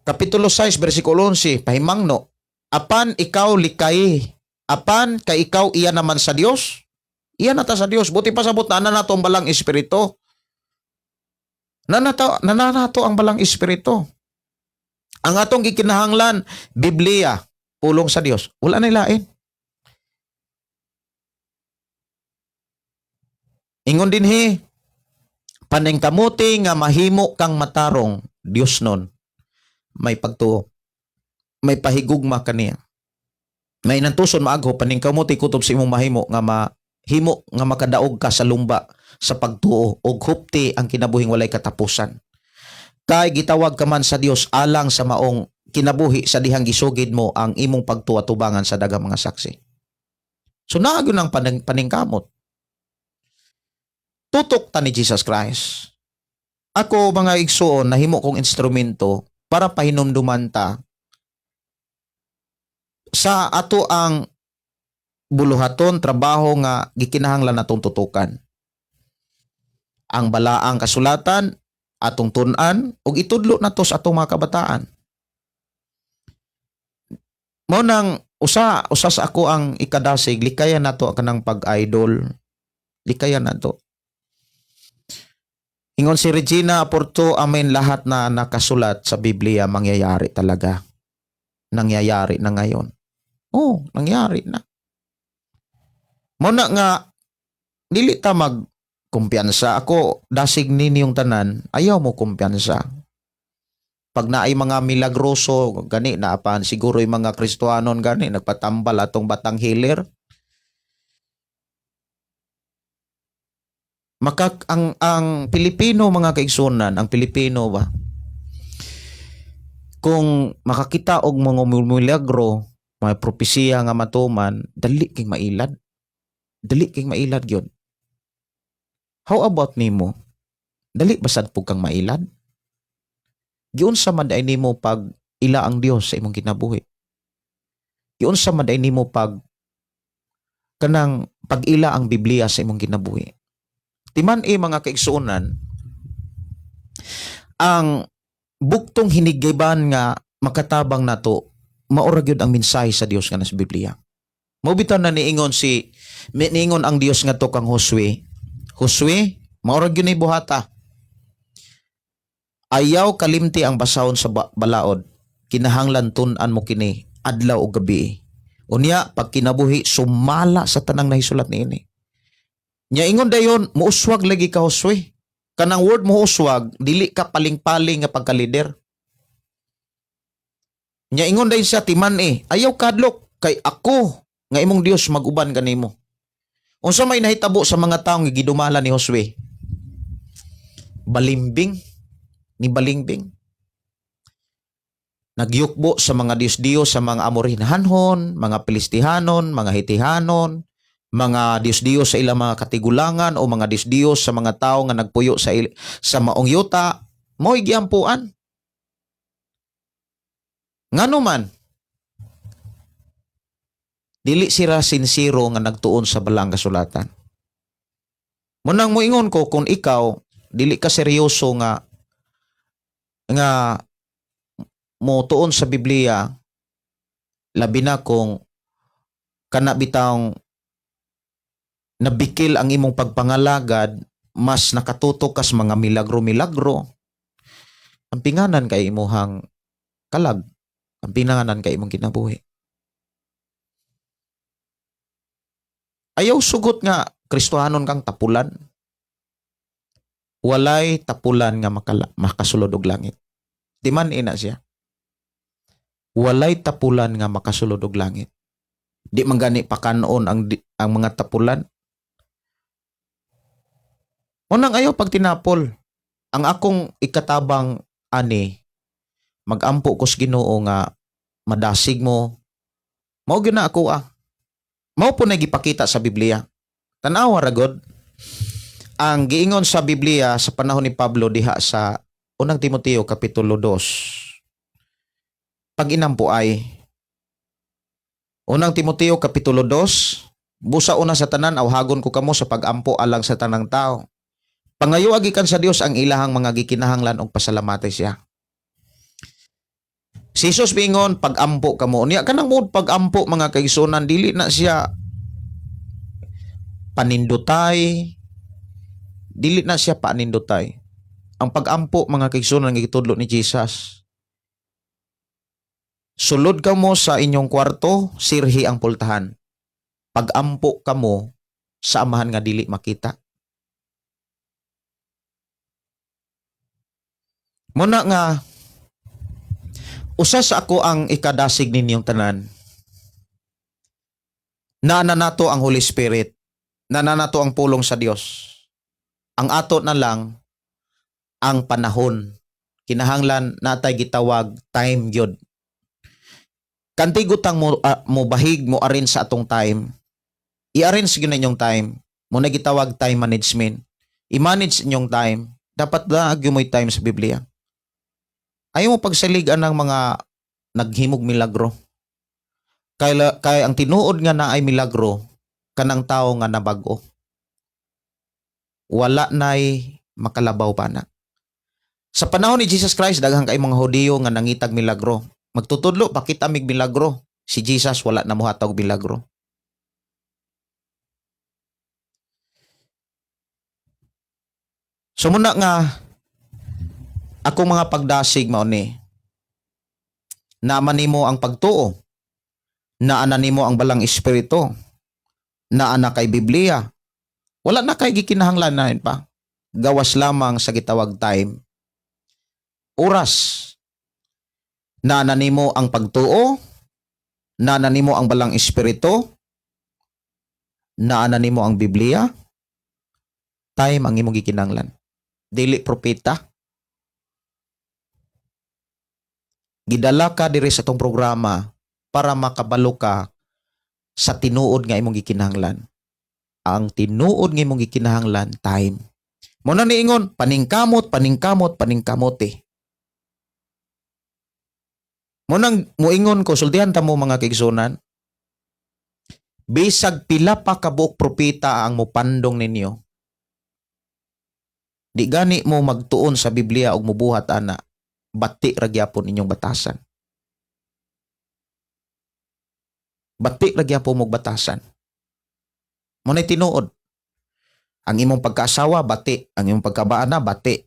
Kapitulo 6, versikulo 11, pahimangno, "Apan ikaw likay, apan kay ikaw iya naman sa Dios." Iya na ta sa Dios. Buti pa sabot na nato ang balang espiritu. Nananato ang balang espiritu. Ang atong gikinahanglan, Biblia, pulong sa Dios. Wala na ilain. Ingon din he, "Paningkamuti nga mahimo kang matarong, Dios nun, may pagtuo, may pahigugma kaniya." May nantuson maagho, paningkamuti kutob sa imong mahimo nga mahimo nga makadaog ka sa lumba sa pagtuo og hupti ang kinabuhing walay katapusan. Kay gitawag ka man sa Dios alang sa maong kinabuhi sa dihang gisugid mo ang imong pagtuo tubangan sa daghang mga saksi. So naa gyud ang paningkamot. Tutok ta ni Jesus Christ. Ako, mga igsuon, nahimo kong instrumento para pahinumduman ta sa ato ang buluhaton, trabaho nga gikinahanglan natong tutukan. Ang balaang kasulatan, atong tun-an ug itudlo nato sa atong mga kabataan. Mao nang usa usa sa ako ang ikadasig, likayan nato kanang pag-idol. Likayan nato. Ingon si Regina Porto, "Amen, lahat na nakasulat sa Biblia mangyayari talaga. Nangyayari na ngayon." Oh, nangyari na. Mao na nga dili ta mag kumpiyansa. Ako, dasig ninyong tanan, ayaw mo kumpiyansa. Pag naay mga milagroso, gani na apan siguro yung mga Kristohanon gani nagpatambal atong batang healer. Makak ang Pilipino, mga kaigsunan, ang Pilipino ba? Kung makakita og mga milagro, mga propesiya nga matuman, dali king mailad. Dali king mailad gyud. How about nimo? Dali ba sad pug kang mailad? Giunsa man diay nimo pag ila ang Dios sa imong kinabuhi? Giunsa man diay nimo pag kanang pag-ila ang Biblia sa imong kinabuhi? Timan eh, mga kaigsuonan, ang buktong hinigiban nga makatabang nato maura gyud ang mensahe sa Dios nga nasa Biblia. Mao bitaw na niingon ang Dios nga to kang Josue. "Josue, maura gyud ni buhata. Ayaw kalimti ang basahon sa balaod. Kinahanglan tun-an mo kini adlaw o gabi. Unya pag kinabuhi sumala sa tanang nahisulat niini." Nya ingon dayon, "Muuswag lagi ka, Josue." Kanang word muuswag, dili ka paling-paling nga pagka-leader. Nya ingon dayon siya, "Timan eh, ayaw kadlok kay ako nga imong Dios maguban kanimo." Unsa may nahitabo sa mga taong gidumala ni Josue? Balimbing ni balingbing. Nagyukbo sa mga Diyos-Diyos sa mga Amorhinhanhon, mga Pilistihanon, mga Hitihanon, mga Diyos-Diyos sa ilang mga katigulangan o mga Diyos-Diyos sa mga tao nga nagpuyo sa maong yuta, mo'y giampuan. Ngano man, dili sila sinsero nga nagtuon sa balang kasulatan. Munang moingon ko, kung ikaw dili ka seryoso nga nga mo tuon sa Biblia, labi na kung kana bitawng nabikil ang imong pagpangalagad, mas nakatutok ka sa mga milagro-milagro, ang pinganan kay imuhang kalag. Ang pinanganan kay imong kinabuhi. Ayaw sugot nga Kristohanon kang tapulan. Walay tapulan nga makasulod og langit. Di man ina siya. Walay tapulan nga makasulod og langit. Di man gani pakanon ang mga tapulan. Unang ayaw pag tinapol. Ang akong ikatabang ani, magampo ko sa Ginoo nga madasig mo. Mao gyud na ako ah. Mao po na gipakita sa Biblia. Tan-awa ra god. Ang giingon sa Biblia sa panahon ni Pablo diha sa Unang Timoteo kapitulo 2. Pag inampo ay Unang Timoteo kapitulo 2, busa una sa tanan awhagon ko kamo sa pagampo alang sa tanang tao. Pangayo gikan sa Dios ang ilahang mga gikinahanglan og pasalamate siya. Si Jesus bingon pagampo kamo. Unya kanang mood pagampo, mga kaigsunan, dili na siya panindutay. Dili na siya panindutay. Ang pagampo, mga kaigsunan, nga gitudlo ni Jesus. Sulod kamo sa inyong kwarto, sirhi ang pultahan. Pagampo kamo sa Amahan nga dili makita. Muna nga usa sa ako ang ikadasig ninyong tanan. Naa nato ang Holy Spirit. Naa nato ang pulong sa Dios. Ang ato na lang ang panahon. Kinahanglan natay gitawag time gyud. Kanti gutang mo mo bahig mo arrange sa atong time. I-arrange gyud na inyong time. Mo na gitawag time management. I-manage inyong time. Dapat na gyud mo'y time sa Biblia. Ayaw mo pagsaligan ng mga naghimog milagro. Kay ang tinuod nga na ay milagro kanang tao nga nabag-o. Wala nay makalabaw pa na. Sa panahon ni Jesus Christ, daghang kay mga Hudiyo nga nangitag milagro. Magtutudlo, pakita mig milagro. Si Jesus wala na mohatag milagro. So muna nga akong mga pagdasig mao ni naa nimo ang pagtuo, naa na nimo ang Balang Espiritu, naa na kay Biblia, wala na kay gikinahanglan na pa, gawas lamang sa gitawag time, oras. Naa na nimo ang pagtuo, naa na nimo ang Balang Espiritu, naa na nimo ang Biblia, time ang imong gikinahanglan, dili propeta. Gidala ka diri sa atong programa para makabalo ka sa tinuod nga imong gikinahanglan. Ang tinuod nga imong gikinahanglan, time. Mo na niingon, paningkamot, paningkamot, paningkamot eh. Mo nang muingon ko, sultihan ta mo, mga kaigsunan, bisag pila pa kabuok propeta ang mupandong ninyo, di gani mo magtuon sa Biblia ug mubuhat ana, bati ra gyapon inyong batasan. Bati ra gyapon mog batasan. Mo na tinuod. Ang imong pagkaasawa, bati. Ang imong pagkabaana, bati.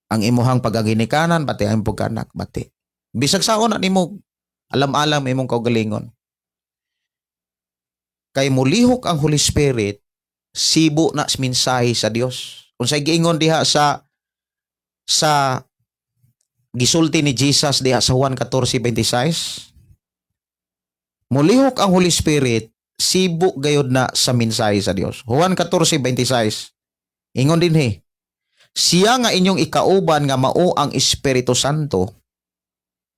Ang imuhang pagaginikanan, bati. Ang imong pagkaanak, bati. Bisag saon na nimo alam-alam imong kaugalingon. Kay mulihok ang Holy Spirit, sibo na sa mensahe sa Dios. Unsay giingon diha sa gisulti ni Jesus diha sa Juan 14:26? Mulihok ang Holy Spirit, sibo gayod na sa mensahe sa Dios. Juan 14:26. Ingon dinhi, "Siya nga inyong ikauban nga mao ang Espiritu Santo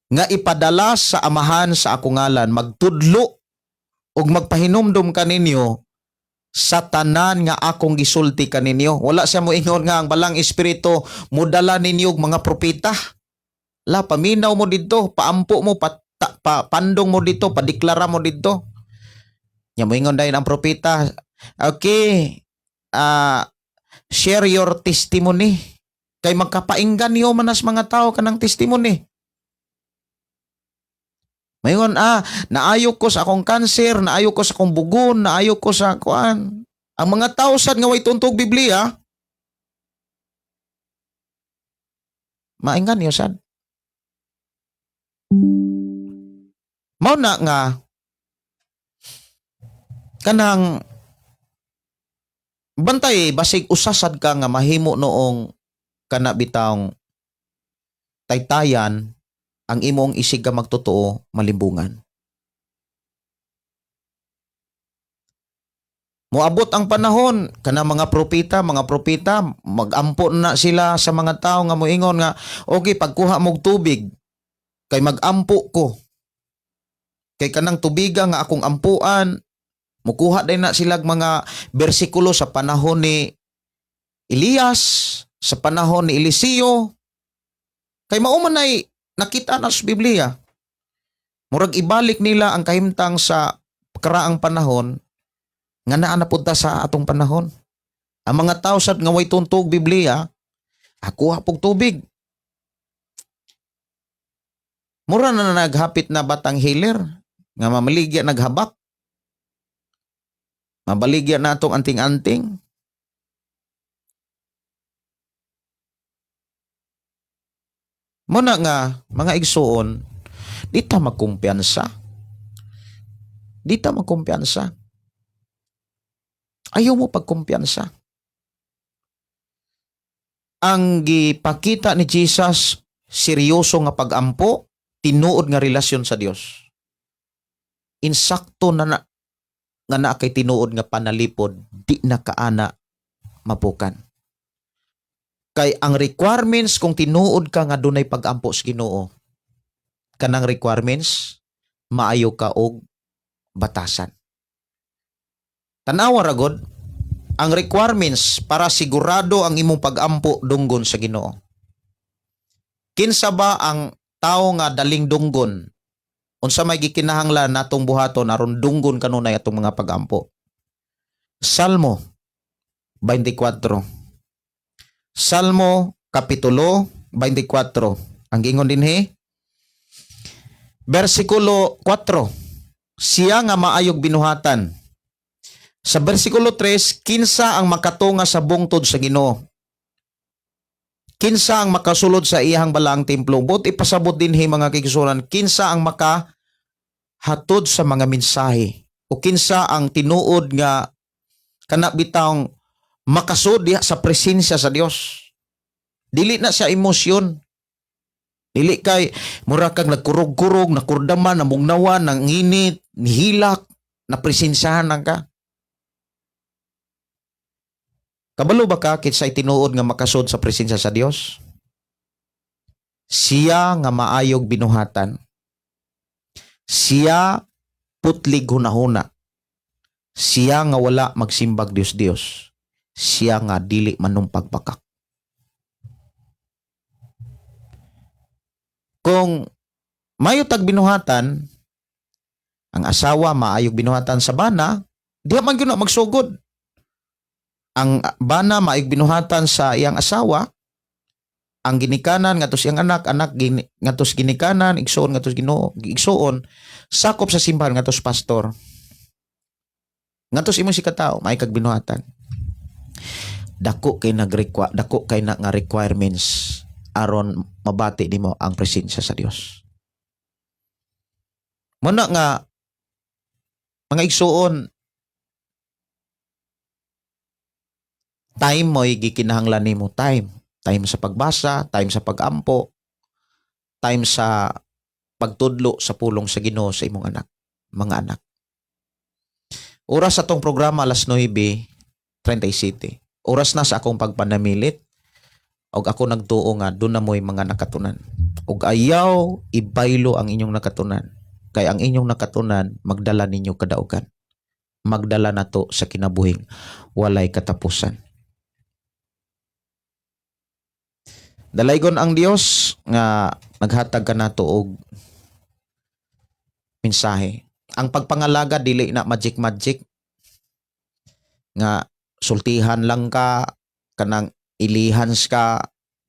nga ipadala sa Amahan sa akong ngalan, magtudlo ug magpahinumdum kaninyo sa tanan nga akong gisulti kaninyo." Wala siya moingon nga ang Balang Espiritu modala ninyo og mga propeta. La, paminaw mo didto, paampo mo, pandong mo didto, padeklara mo didto. Nya moingon dayon ang propeta, "Okay, share your testimony." Kay magkapainggan niyo manas mga tao kanang testimony. Mayon, "Naayo ko sa akong cancer, naayo ko sa akong bugon, naayo ko sa kuan." Ang mga tao sad nga way tuntog Biblia, mainggan niyo sad. Mao na nga kanang bantay, basig usasad ka nga mahimo noong kana bitawng taytayan ang imong isig ka magtotoo malimbungan. Moabot ang panahon kana mga propeta magampo na sila sa mga tao nga moingon nga, "Okay, pagkuha mog tubig kay magampo ko. Kay kanang tubiga nga akong ampuan." Mukuha din na sila mga bersikulo sa panahon ni Elias, sa panahon ni Eliseo. Kay mao man ay nakita na sa Biblia. Murag ibalik nila ang kahimtang sa karaang panahon nga naa na pud ta sa atong panahon. Ang mga tao sad nga way tuntog Biblia, akuha pog tubig. Mura na naghapit na batang healer nga mamaligya naghabak. Mabaligya na atong anting-anting. Muna nga, mga igsuon, di ta magkumpiyansa. Di ta magkumpiyansa. Ayaw mo pagkumpiyansa. Ang gipakita ni Jesus, seryoso nga pagampo, tinuod nga relasyon sa Dios. Insakto na na nga naa kay tinuod nga panalipod, di na kaana mapukan. Kay ang requirements kung tinuod ka nga dunay pagampo sa Ginoo, kanang requirements, maayo ka og batasan. Tanawa ra god ang requirements para sigurado ang imong pagampo dunggon sa Ginoo. Kinsa ba ang tawo nga daling dunggon? Unsa may gikinahanglan natong buhaton aron dunggon kanunay atong mga pagampo? Salmo 24. Salmo kapitulo 24. Ang gingon dinhi, versikulo 4. Siya nga maayog binuhatan. Sa versikulo 3, kinsa ang makatunga sa bungtod sa Ginoo? Kinsa ang makasulod sa iyang balaang templo? But ipasabot dinhi, mga kaigsuonan, kinsa ang maka hatod sa mga mensahe? O kinsa ang tinuod nga kana bitawng makasud diha sa presensya sa Dios? Dili na siya emosyon. Dili kay mura kang nagkurog-kurog, nakurdaman, namugnawan, nanginit, nihilak, na presensyahan lang ka. Kabalo ba ka kinsay tinuod nga makasud sa presensya sa Dios? Siya nga maayog binuhatan. Siya putlig hunahuna. Siya nga wala magsimbag Dios-Dios. Siya nga dili manumpag bakak. Kung mayo tag binuhatan, ang asawa maayog binuhatan sa bana, diha man gyud na magsugod. Ang bana maayog binuhatan sa iyang asawa, ang ginikanan ngadto siyang anak, anak ngadto sa ginikanan, igsoon ngadto sa Ginoo, igsoon sakop sa simbahan ngadto sa pastor. Ngadto sa imong sikatao, maay kag binuhatan. Dako kay na nga requirements aron mabati nimo ang presensya sa Dios. Muna nga, mga igsuon, time mo'y gikinahanglan nimo, time. Time sa pagbasa, time sa pagampo, time sa pagtudlo sa pulong sa Ginoo sa imong anak, mga anak. Oras sa tong programa, alas 9:37. Oras na sa akong pagpanamilit og ako nagtuo nga doon na mo'y mga nakatunan. Og ayaw ibaylo ang inyong nakatunan. Kay ang inyong nakatunan magdala ninyo kadaugan. Magdala nato sa kinabuhing walay katapusan. Dalaygon ang Dios nga naghatag ka nato og mensahe. Ang pagpangalaga dili na magic magic nga sultihan lang ka, kanang ilihans ka,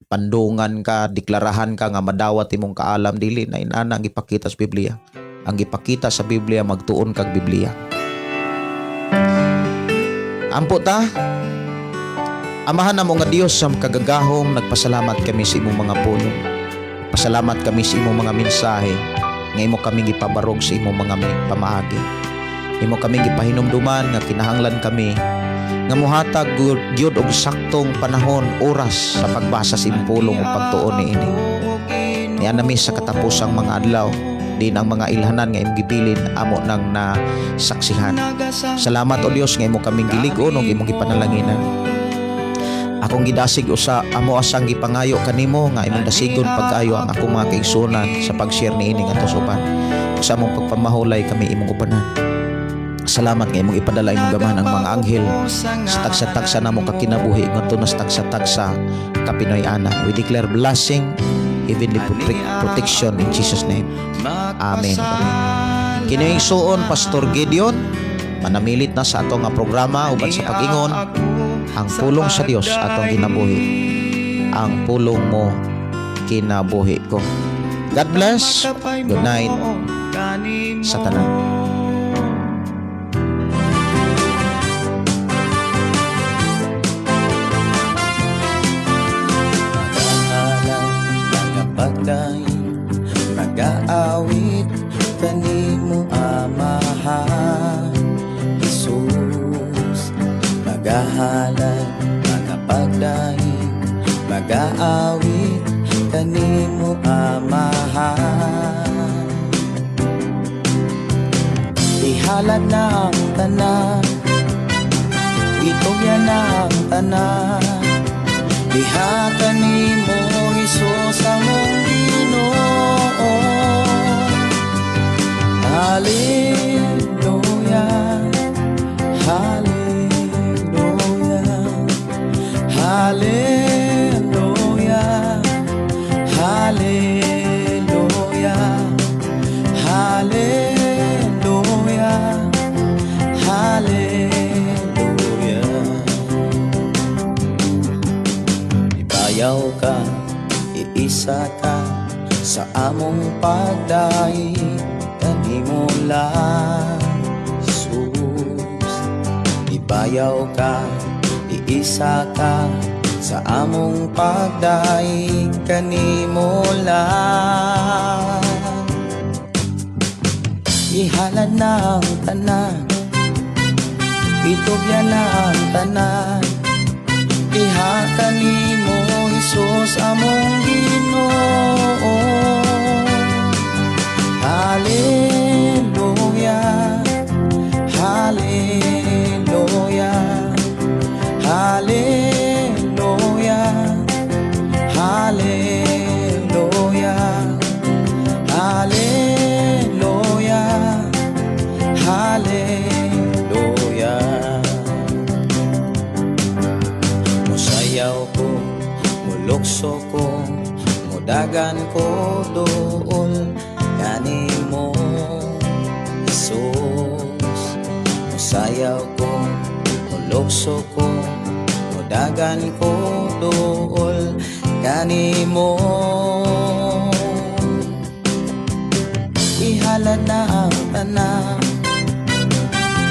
pandungan ka, deklarahan ka nga madawat imong kaalam. Dili na inana ang gipakita sa Biblia. Ang gipakita sa Biblia, magtuon kag Biblia. Ampo ta. Amahan namo nga Dios sa kagagahom, nagpasalamat kami sa imong mga pulong. Pasalamat kami sa imong mga mensahe Nga imo kaming gipabarog sa imong mga pamaagi. Imo kaming gipahinumduman nga kinahanglan kami nga muhatag gyud og saktong panahon, oras sa pagbasa sa imong pulong ug pagtuon niini. Niya nami sa katapusang mga adlaw din ang mga ilhanan nga imong gibilin amo nang nasaksihan. Salamat, O Dios, nga imo kaming gilig-on ug imong gipanalanginan. Akong gidasig usa amo asang gipangayo kanimo nga imong dasigon pag-ayo ang akong mga kaigsuonan sa pag-share niini ngadto sa uban. Ug sa among pagpamahulay, kami imong ubanan. Salamat nga imong ipadala imong gamhanan ang mga anghel sa tagsa-tagsa namo ka kinabuhi ngadto na sa tagsa-tagsa ka Pinoy-ana. We declare blessing, heavenly protection in Jesus' name. Amen. Kini igsuon, Pastor Gideon, manamilit na sa atong nga programa uban sa pag-ingon, ang pulong sa Dios atong kinabuhi. Ang pulong mo, kinabuhi ko. God bless. Good night sa tanan. Magahalad, magapagdaig, magaawit kanimo, Amahan Jesus. Magahalad, magapagdaig, magaawit kanimo, Amahan. Ihalad na ang tanan, itugyan na ang tanan diha kanimo, Hesus, among Ginoo. Hallelujah, Hallelujah, Hallelujah, Hallelujah, Hallelujah, Hallelujah. Ibayaw ka, iisa ka sa among pagdaig kanimo lang, Jesus. Ibayaw ka, iisa ka sa among pagdaig kanimo lang. Ihalad na ang tanan, itugyan na ang tanan diha kanimo, Hesus, among Ginoo. Hallelujah, Hallelujah, Hallelujah, Hallelujah, Hallelujah, Hallelujah. Musayaw ko, mulukso ko, mudagan ko duol kanimo, Jesus. Musayaw ko, mulukso ko, mudagan ko duol kanimo. Ihalad na ang tanan,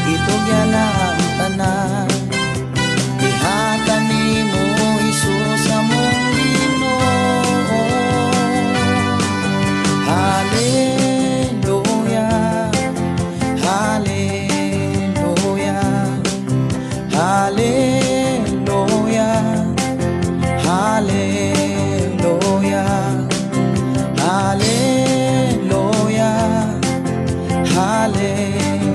itugyan na ang tanan diha kanimo, Hesus, among Ginoo. Hallelujah, Hallelujah, Hallelujah, Hallelujah, Hallelujah, Hallelujah.